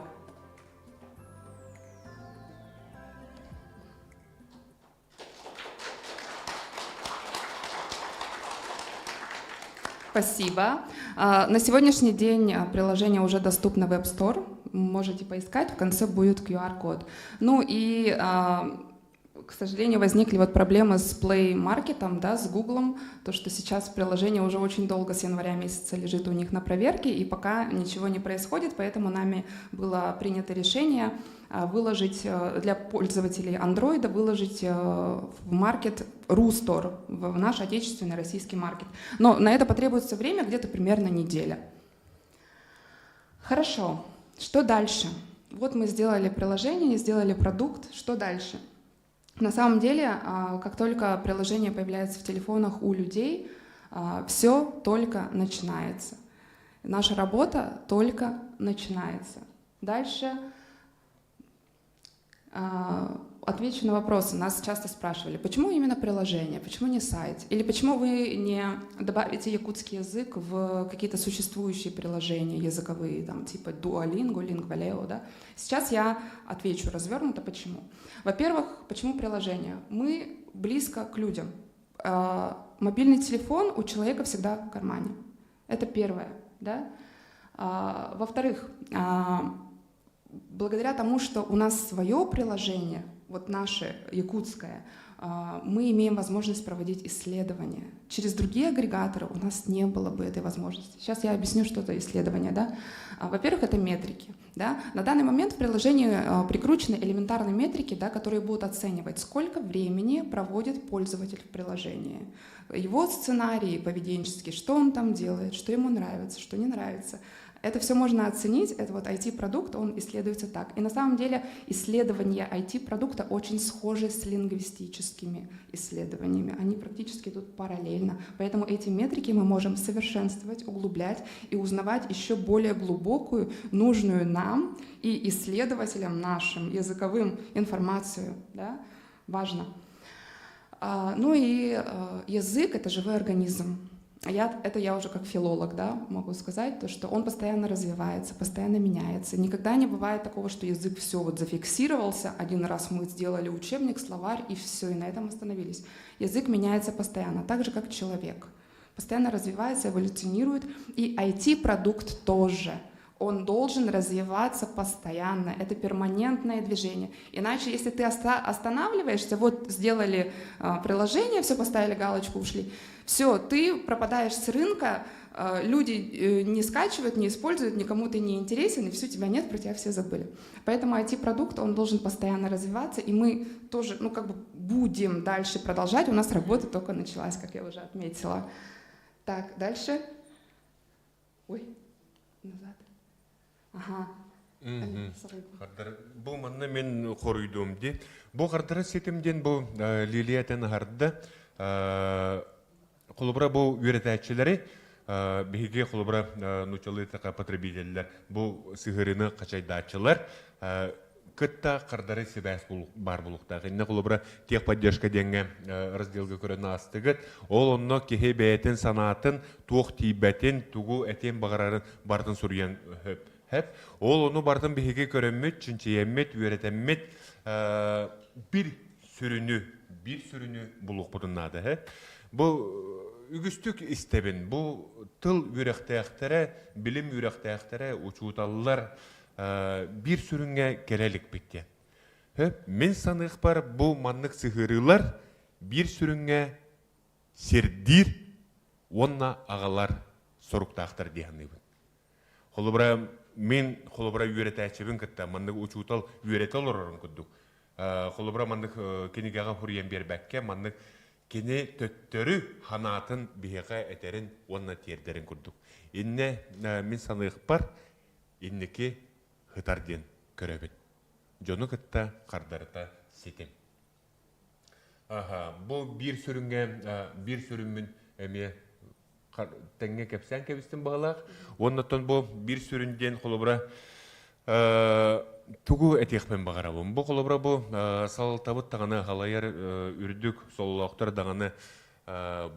Спасибо. На сегодняшний день приложение уже доступно в App Store. Можете поискать, в конце будет QR-код. Ну и, к сожалению, возникли вот проблемы с Play Market, да, с Google, то, что сейчас приложение уже очень долго, с января месяца лежит у них на проверке, и пока ничего не происходит, поэтому нами было принято решение выложить для пользователей Android, выложить в маркет RuStore, в наш отечественный российский маркет. Но на это потребуется время, где-то примерно неделя. Хорошо, что дальше? Вот мы сделали приложение, сделали продукт, что дальше? На самом деле, как только приложение появляется в телефонах у людей, все только начинается. Наша работа только начинается. Дальше отвечу на вопросы. Нас часто спрашивали, почему именно приложение, почему не сайт? Или почему вы не добавите якутский язык в какие-то существующие приложения языковые, там, типа Duolingo, Lingualeo, да? Сейчас я отвечу развернуто, почему. Во-первых, почему приложение? Мы близко к людям. Мобильный телефон у человека всегда в кармане. Это первое, да? Во-вторых, благодаря тому, что у нас свое приложение, вот наше якутское, мы имеем возможность проводить исследования. Через другие агрегаторы у нас не было бы этой возможности. Сейчас я объясню, что это исследование. Да? Во-первых, это метрики. Да? На данный момент в приложении прикручены элементарные метрики, да, которые будут оценивать, сколько времени проводит пользователь в приложении, его сценарии поведенческие, что он там делает, что ему нравится, что не нравится. Это все можно оценить, это вот IT-продукт, он исследуется так. И на самом деле исследования IT-продукта очень схожи с лингвистическими исследованиями, они практически идут параллельно. Поэтому эти метрики мы можем совершенствовать, углублять и узнавать еще более глубокую, нужную нам и исследователям нашим языковым информацию. Да? Важно. Ну и язык — это живой организм. Это я уже как филолог, да, могу сказать, то, что он постоянно развивается, постоянно меняется. Никогда не бывает такого, что язык все вот зафиксировался, один раз мы сделали учебник, словарь, и все, и на этом остановились. Язык меняется постоянно, так же, как человек. Постоянно развивается, эволюционирует, и IT-продукт тоже. Он должен развиваться постоянно, это перманентное движение. Иначе, если ты останавливаешься, вот сделали приложение, все поставили галочку, ушли, все, ты пропадаешь с рынка, люди не скачивают, не используют, никому ты не интересен, и все, тебя нет, про тебя все забыли. Поэтому IT-продукт, он должен постоянно развиваться, и мы тоже, ну, как бы будем дальше продолжать, у нас работа только началась, как я уже отметила. Так, дальше. Ой, назад. Ага. Бу манна мин хоруйдуом дии. Бу хардары ситим диэн бу Лилия этэн аһарда. Холобура бу үөрэтээччилэри биһиги холобура нууччалыы потребителлэр бу сыһыарыны хачайдааччылар кытта хардары сибээс баар булуктаах. Инне холобура техподдержка диэҥҥэ разделга көрөн аастыгыт. Ол онно киһи бэйэтин санаатын, туох тиийбэтин, тугу этиэн баҕарарын барытын суруйан хөп. Ол ону барытын биһиги көрөммүт, чинчийэммит, үөрэтэммит бір сүрүнү, биир сүрүнү булуохпутун наада. Бу үгүстүк истэбин. Бу тыл үөрэхтээхтэрэ, билим үөрэхтээхтэрэ, учууталлар биир сүрүҥҥэ кэлэ иликпит диэн. Хөп, мин саныахпар бу маннык сыһыарыылар биир сүрүҥҥэ сирдиир уонна аҕалар соруктаахтар дии саныыбын. Холобура, мин холобура үөрэтээччибин кытта маннык учуутал үөрэтэ олорорун курдук. Холобура, маннык кинигэҕэ суруйан биэрбэккэ, маннык кини төттөрү санаатын биһиэхэ этэрин уонна тиэрдэрин курдук. Иннэ мин саныахпар инники һытар диэн көрөбүн. Дьону кытта хардарыта ситим. Аха, бу биир сүрүҥҥэ биир сүрүммүн эмиэ тэҥҥэ кэпсээн кэбистим баҕалаах. Уоннаттан бу биир сүрүн диэн холобура тугу этиэхпин баҕарабын. Бу холобура бу салалтабыт даҕаны халайар үрдүк сололоохтор даҕаны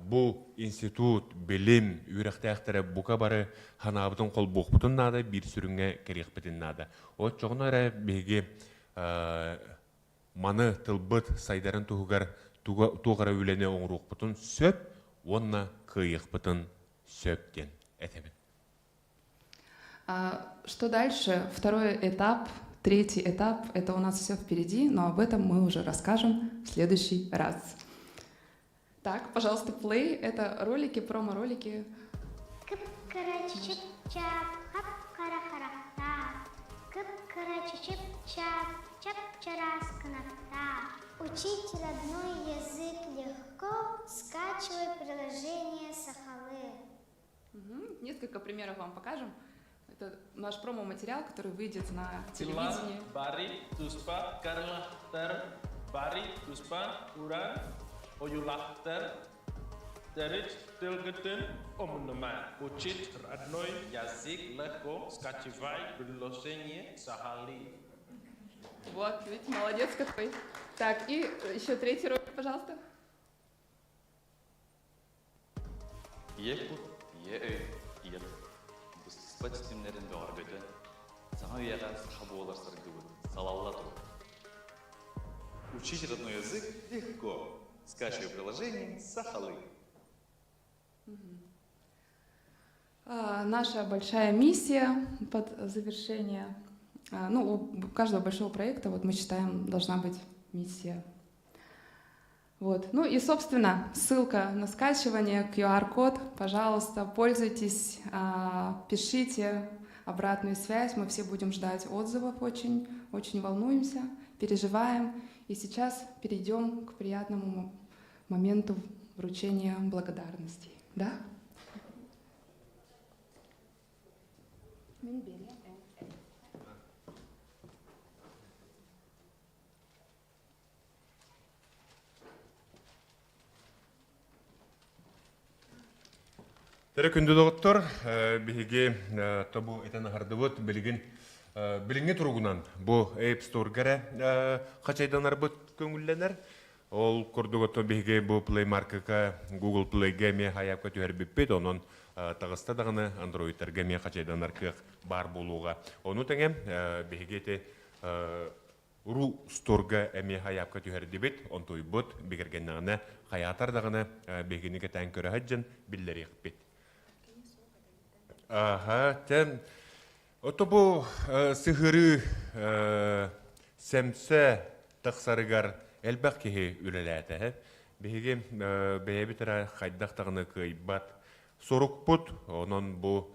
бу институт, билим, үөрэхтээхтэрэ бука бары ханаабытын холбуохпутун наада, биир сүрүҥҥэ кэлиэхпитин наада. Оччоҕуна эрэ биһиги маны тылбыт сайдарын туһугар туох эрэ үлэни оҥоруохпутун сөп уонна кыайыахпытын сөп диэн этэбин. Что дальше? Второй этап, третий этап, это у нас все впереди, но об этом мы уже расскажем в следующий раз. Так, пожалуйста, play. Это ролики, промо-ролики. Кып-кыра чычып-чап, хап-хара харахтаах, кып-кыра чычып-чап, чап-чараас кынаттаах. Учить родной язык легко, скачивай приложение Сахалы. Угу. Несколько примеров вам покажем. Это наш промо-материал, который выйдет на телевидении. Бари, туспа, карлахтар, бари, туспа, уран, оюлахтар, Терит тылгытын омунума. Учить родной язык легко, скачивай приложение Сахали. Вот, видите, молодец какой. Так, и еще третий ролик, пожалуйста. Ийэ кут, ийэ өй, ийэ тыл. Быстыспат ситимнэрин бөҕөргөтөн, саҥа үйэҕэ саха буолар саргыбыт салалла тур. Учить родной язык легко. Скачивай приложение Сахалы. Наша большая миссия под завершение. Ну, у каждого большого проекта, вот мы считаем, должна быть миссия. Вот. Ну и, собственно, ссылка на скачивание, QR-код, пожалуйста, пользуйтесь, пишите обратную связь, мы все будем ждать отзывов очень, очень волнуемся, переживаем. И сейчас перейдем к приятному моменту вручения благодарностей. Да? Мин берем. Тэрэ күндү доҕоттор, биһиги тобу этэн аһардыбыт билигин билиҥҥи туругунан бу App Store-га эрэ хачайданарбыт көҥүллэнэр. Ол курдук оттон биһиги бу Play Market-ка, Google Play-га эмиэ хайаапка түһэрбиппит, онон таҕыста даҕаны андроидтарга эмиэ хачайданар кыах баар буолуоҕа. Ону тэҥэ биһиги ити Ру Сторга эмиэ хайаапка түһэрдибит, онтуйбут бигэргэннэҕинэ хайаатар даҕаны биһигини кэтээн көрө сылдьан биллэриэхпит. Аха, тэн ото бу сыһырыы сэмсэ тахсарыгар элбэх киһи үлэлээтэ. Биһиги бэйэбит эрэ хайдах даҕаны кыайбат Сорукпут онон бу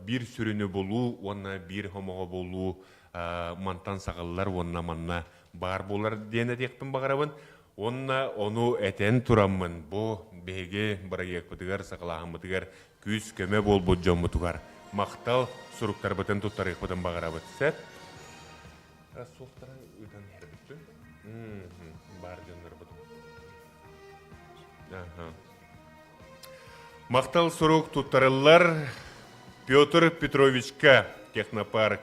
биир сүрүнү булуу уонна биир хомоҕо булуу мантан саҕыллар уонна манна баар буолар диэн этиэхпин баҕарабын. Уонна ону этэн тураммын бу биһиги бырайыакпытыгар, саҕалааһыммытыгар күүс-көмө буолбут дьоммутугар махтал суруктарбытын туттарыахпытын баҕарабыт. Сөп? Суохтара ыытан иһэрбит Баар дьоннорбут. Махтал сурук туттарыллар Петр Петровичка технопарк.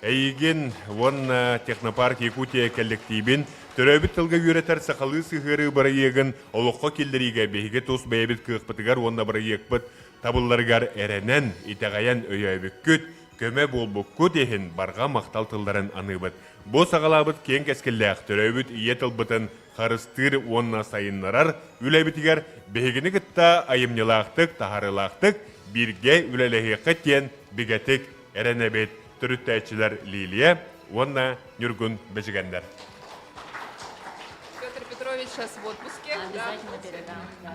Эйигин уонна Технопарк Якутия кэллэктиибин төрөөбүт тылга үөрэтэр сахалыы сыһыарыы бырайыагын олоххо киллэриигэ биһиги тус бэйэбит кыахпытыгар уонна бырайыакпыт табылларыгар эрэнэн, итэҕэйэн өйөөбүккүт, көмө буолбуккут иһин барҕа махтал тылларын аныыбыт. Бу саҕалаабыт киэҥ кэскиллээх төрөөбүт ийэ тылбытын харыстыыр уонна сайыннарар үлэбитигэр биһигини кытта айымньылаахтык, таһаарыылаахтык бииргэ үлэлэһиэххит диэн бигэтик эрэнэбит төрүттээччилэр Лилия уонна Ньургун Бэдьигэннэр. Петр Петрович сейчас в отпуске. Обязательно передам. Да,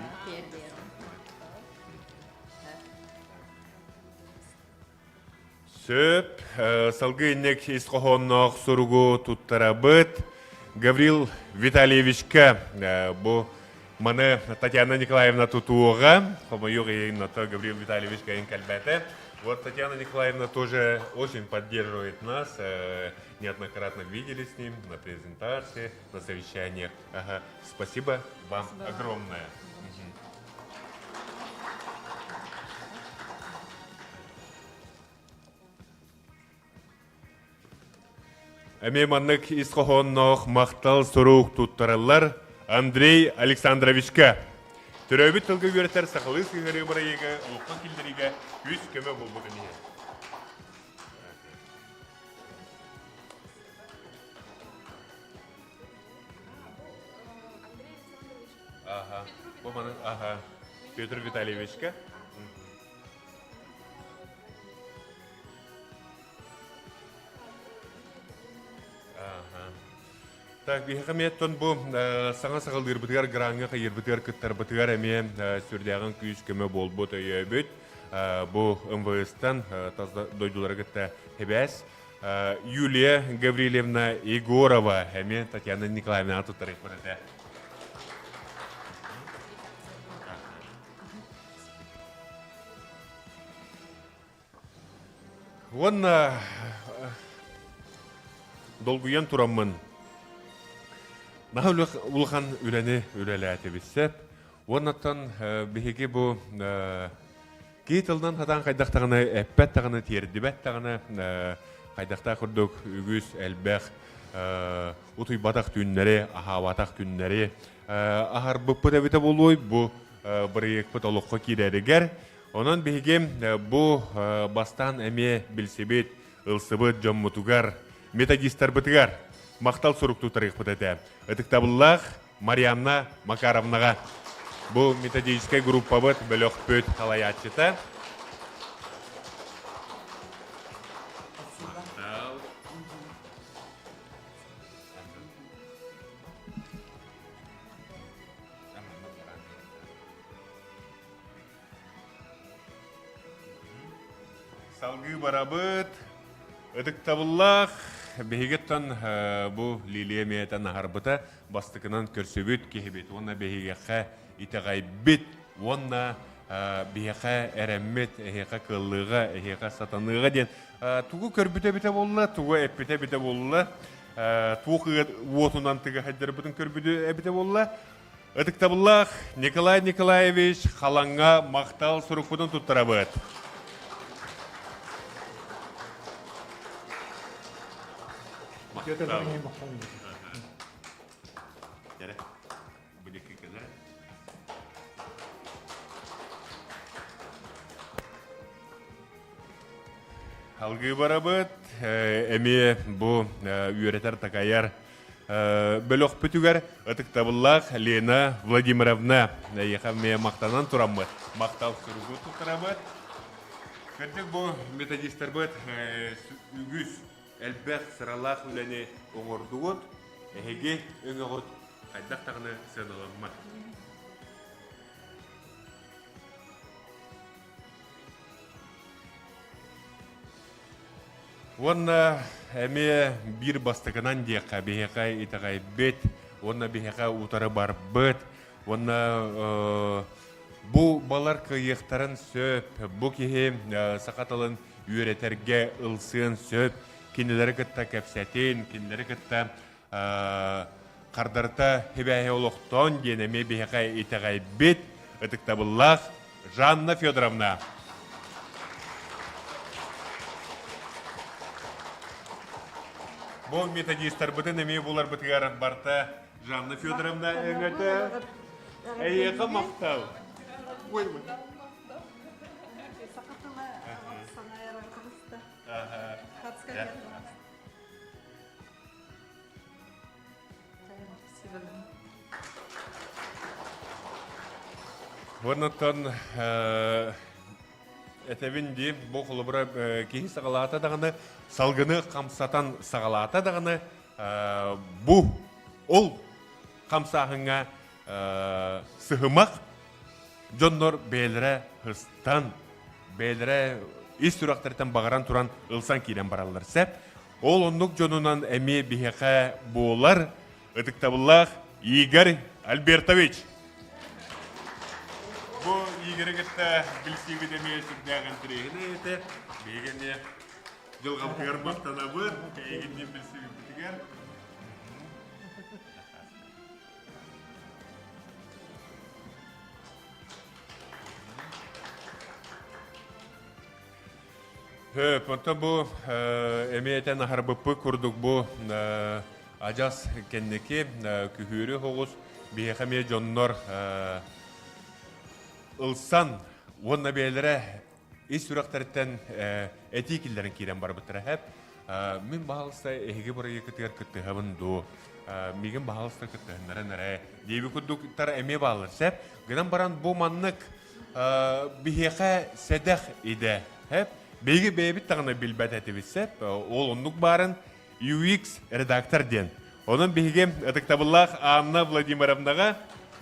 Сөп. Салгыы инник ис хоһоонноох суругу туттарабыт. Гаврил Витальевичка бу маны Татьяна Николаевна тутуоҕа. Хомойуох иһин, ото Гаврил Витальевич кайын кэлбэтэ. Вот Татьяна Николаевна тоже очень поддерживает нас. Неоднократно видели с ним на презентации, на совещаниях. Ага. Спасибо вам Спасибо. огромное. Эмиэ маннык ис хоһоонноох махтал сурук туттараллар Андрей Александровичка. Төрөөбүт тылга үөрэтэр сахалыы сыһыарыы бырайыагы олоххо киллэриигэ күүс-көмө буолбутун иһин. Ага. Бу маны, ага. Петр Витальевичка. Так, биһиэхэ эмиэ оттон бу саҥа саҕалыырбытыгар, граҥҥа хайыырбытыгар, кыттарбытыгар эмиэ сүрдээҕин күүс-көмө буолбут өйөөбүт. Бу МВС-тан тас дойдулары кытта хибээс Юлия Гаврильевна Егорова эмиэ Татьяна Николаевнаҕа туттарыахпыт этэ. Уонна долгуйан тураммын наһаа улахан үлэни үлэлээтибит сөп. Уоннаттан биһиги бу киһи тылынан хатаан хайдах даҕаны эппэт даҕаны тиэрдибэт даҕаны хайдахтаах курдук үгүс элбэх утуйбатах түүннэри аһаабатах күннэри аһарбыппыт эбитэ буолуой бу бырайыакпыт олоххо киирэригэр Онон биһиги бу бастаан эмиэ билсибит, ылсыбыт дьоммутугар, методистарбытыгар махтал сурук туттарыахпыт этэ. Ытыктабыллаах Марианна Макаровнаҕа бу методическай группабыт бөлөхпүт салайааччыта. Махтал. Салгыы барабыт. Ытыктабыллаах биһигиттэн бу Лилия эмиэтэн аһарбыта бастакынан көрсүбүт киһибит уонна биһиэхэ итэҕэйбит уонна биһиэхэ эрэммит, эһиэхэ кыаллыаҕа, эһиэхэ сатаныаҕа диэн. Тугу көрбүтэ эбитэ буолла, тугу эппитэ эбитэ буолла, туох уотунан тыга хайдарбытын көрбүтэ эбитэ буолла. Ытыктабыллаах Николай Николаевич Халаҥҥа махтал сурукпутун туттарабыт. Махтал. Алгыы барабыт, эмиэ бу үөрэтэр-такайар бөлөхпүтүгэр ытыктабыллаах Лена Владимировна эйиэхэ эмиэ махтанан тураммыт махтал суругу туттарабыт. Кырдьык бу методистарбыт үгүс элбэх сыралаах үлэни оҥордугут. Эһиги өҥөҕүт хайдах даҕаны сыаналаммат. Уонна эмиэ биир бастакынан диэххэ биһиэхэ итэҕэйбит уонна биһиэхэ утары барбыт уонна бу балар кыайыахтарын сөп бу киһи саха тылын үөрэтэргэ ылсыан сөп кинилэри кытта кэпсэтин кинилэри кытта хардарыта хибээһи олохтоон диэн эмиэ биһиэхэ итэҕэйбит ытыктабыллаах Жанна Федоровна. Бу методистарбытын эмиэ буларбытыгар барта Жанна Федоровна өҥөтө. Эйиэхэ махтал. Уоннаттан этэбин дии, бу холобура киһи саҕалаата даҕаны, салгыны хамсатан саҕалаата даҕаны, бу ол хамсааһыҥҥа сыһымах дьоннор бэйэлэрэ һыстан, бэйэлэрэ ис сүрэхтэриттэн баҕаран туран ылсан киирэн бараллар сөп. Ол оннук дьонунан эмиэ биһиэхэ буолар ытыктабыллаах Игорь Альбертович. Бу Игорьы кытта билсиибит эмиэ сүрдээх интэриэһинэй этэ. Биһиги эмиэ дьылҕабытыгар махтанабыт, эйигинниин билсибиппитигэр. Хөп, онтон бу эмиэ этэн аһарбыппыт курдук бу адьас кэнники күһүөрү оҕус биһиэхэ эмиэ дьоннор ылсан уонна бэйэлэрэ ис сүрэхтэриттэн этии киллэрэн киирэн барбыттара хэп. Мин баһаалыста эһиги бырайыакытыгар кыттыһабын дуу, миигин баһаалыста кыттыһыннаран эрэ диэби курдуктар эмиэ бааллар сөп. Гынан баран бу маннык биһиэхэ сэдэх идэ хэп. Биһиги бэйэбит даҕаны билбэт этибит сөп. Ол оннук баарын UX редактор диэн. Онон биһиги ытыктабыллаах Анна Владимировнаҕа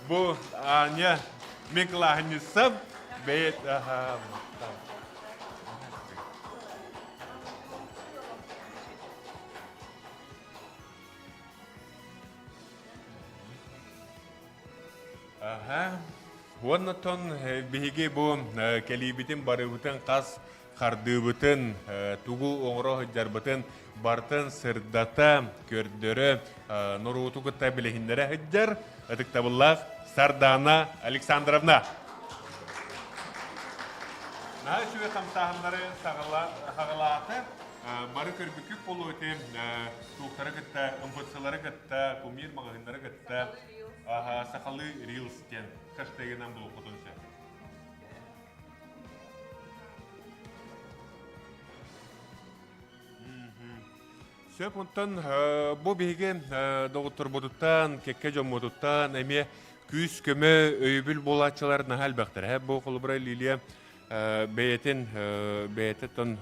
бу Аня мин кылааһынньыссам бэйэт Аха. Уонна биһиги бу кэлиибитин барыбытын хас хардыыбытын, тугу оҥоро сылдьарбытын барытын сырдата, көрдөрө, норуоту кытта билиһиннэрэ сылдьар ытыктабыллаах Сардаана Александровна. Наһаа үчүгэй хамсааһыннары саҕалаата. Бары көрбүккүт буолуо ити туохтары кытта, МФЦлары кытта, кумир маҕаһыыннары кытта сахалыы Reels диэн хэштегинэн булуоххутун сөп. Сөп, онтон бу биһиги доҕотторбутуттан, кэккэ дьоммутуттан эмиэ күүс-көмө, өйөбүл буолааччылар наһаа элбэхтэр. Бу холобура Лилия бэйэтин бэйэтиттэн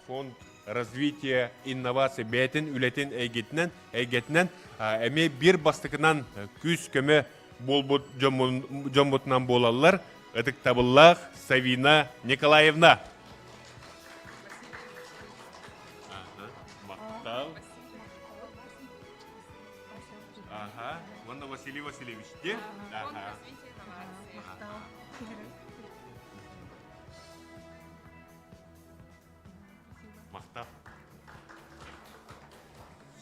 фонд развития инноваций бэйэтин үлэтин эйгэтинэн эйгэтинэн эмиэ биир бастакынан күүс-көмө буолбут дьоммутунан буолаллар ытыктабыллаах Савина Николаевна. Махтал. Ага, уонна Василий Васильевич де? Ага.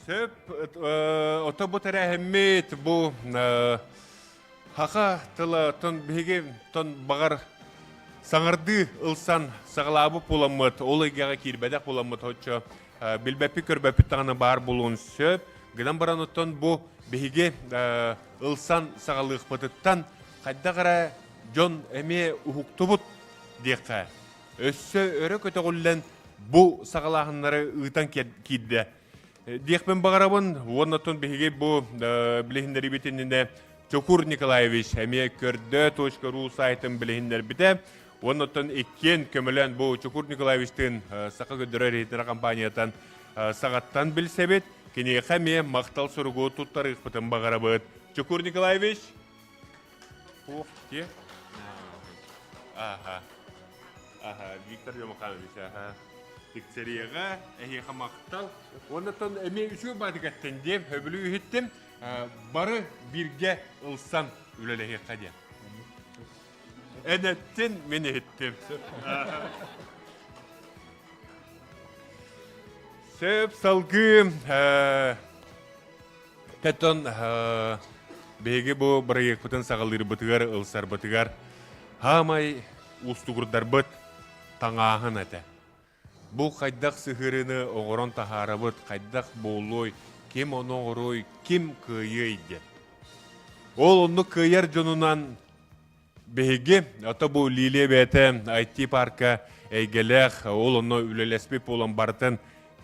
Сөп, ото бу тэрээһиммит бу Хаха тыла тон биһиги тон баҕар саҥардыы ылсан саҕалаабыт буоламмыт, ол эйгэҕэ киирбэтэх буоламмыт оччо билбэппит көрбөппүт даҕаны баар буолуон сөп. Гынан баран оттон бу биһиги ылсан саҕалыахпытыттан хайдах эрэ дьон эмиэ уһуктубут диэххэ. Өссө өрө көтөҕүллэн бу саҕалааһыннары ыытан киирдэ. Диэхпин баҕарабын уонна оттон биһиги бу билиһиннэрибит иннинэ Чокур Николаевич эмиэ көрдө .ру сайтын билиһиннэрбитэ. Уонна оттон иккиэн көмөлөөн бу Чокур Николаевичтыын Саха көрдөрөр иһитинэр компаниятан саҕаттан билсэбит. Киниэхэ эмиэ махтал суругу туттарыахпытын баҕарабыт. Чокур Николаевич, Туох те? Аха. Аха, Виктор Юмаханович, аха. Тиксэриэҕэ, эһиэхэ махтал. Оннуттан эмиэ үчүгэй баатыкаттан диэм, хөбүлүү иһиттим. Бары бииргэ ылсан үлэлэһиэххэ диэн. Эн эттин, мин иһиттим. Сөп салгыы Оттон биһиги бу бырайыакпытын саҕалыырбытыгар, ылсарбытыгар хаамай уустугурдарбыт таҥааһын этэ. Бу хайдах сыһыарыыны оҥорон таһаарабыт, хайдах буолуой, ким ону оҥоруой, ким кыайыай диэн. Ол оннук кыайар дьонунан Биһиги, ото бу Лилия бэйэтэ IT-парка эйгэлээх, ол онно үлэлэспит буолан барытын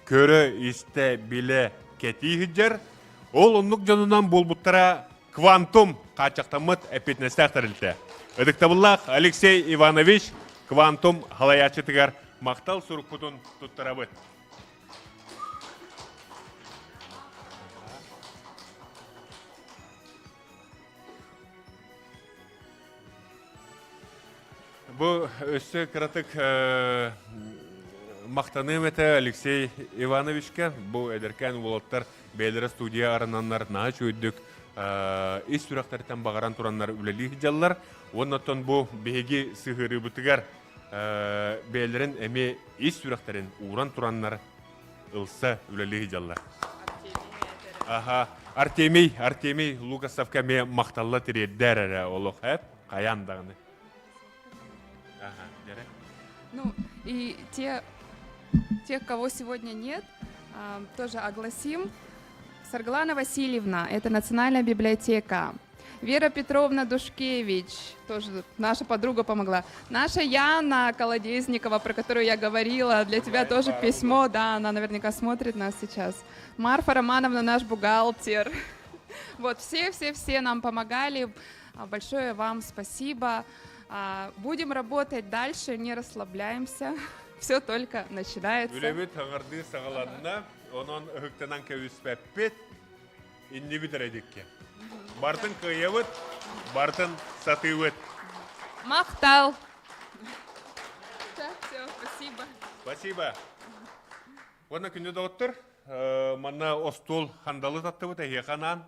көрө-истэ, билэ, кэтии сылдьар. Ол оннук дьонунан буолбуттара Квантум хааччахтаммыт эппиэтинэстээх тэрилтэ. Ытыктабыллаах Алексей Иванович Квантум халайааччытыгар махтал сурукпутун туттарабыт. Бу өссө кыратык махтаныам этэ Алексей Ивановичка. Бу эдэркээн уолаттар бэйэлэрэ студия арынаннар наһаа үчүгэйдик ис сүрэхтэриттэн баҕаран тураннар үлэлии сылдьаллар. Уонна оттон бу биһиги сыһыарыыбытыгар бэйэлэрин эмиэ ис сүрэхтэрин ууран тураннар ылса үлэлии сылдьаллар. Аха, Артемий, Артемий Лукасовка эмиэ махталла тириэрдээр эрэ олох эп, хайаан даҕаны. Ага, дьэрэ. Ну, и те, тех, кого сегодня нет, тоже огласим. Сарглана Васильевна, это Национальная библиотека. Вера Петровна Душкевич, тоже наша подруга помогла. Наша Яна Колодезникова, про которую я говорила, для тебя тоже письмо, да, она наверняка смотрит нас сейчас. Марфа Романовна, наш бухгалтер. Вот, все-все-все нам помогали. Большое вам спасибо. Будем работать дальше, не расслабляемся. Все только начинается. Үлэбит хаҥардыы саҕаланна, онон ыһыктанан кэбиспэппит. Иннибит эрэ дикки. Бартын кыайабыт, бартын сатыыбыт. Махтал! Все, спасибо. Спасибо. Уонна күндү доҕоттор, манна остуол хандалы таттыбыт эһиэхэ анаан.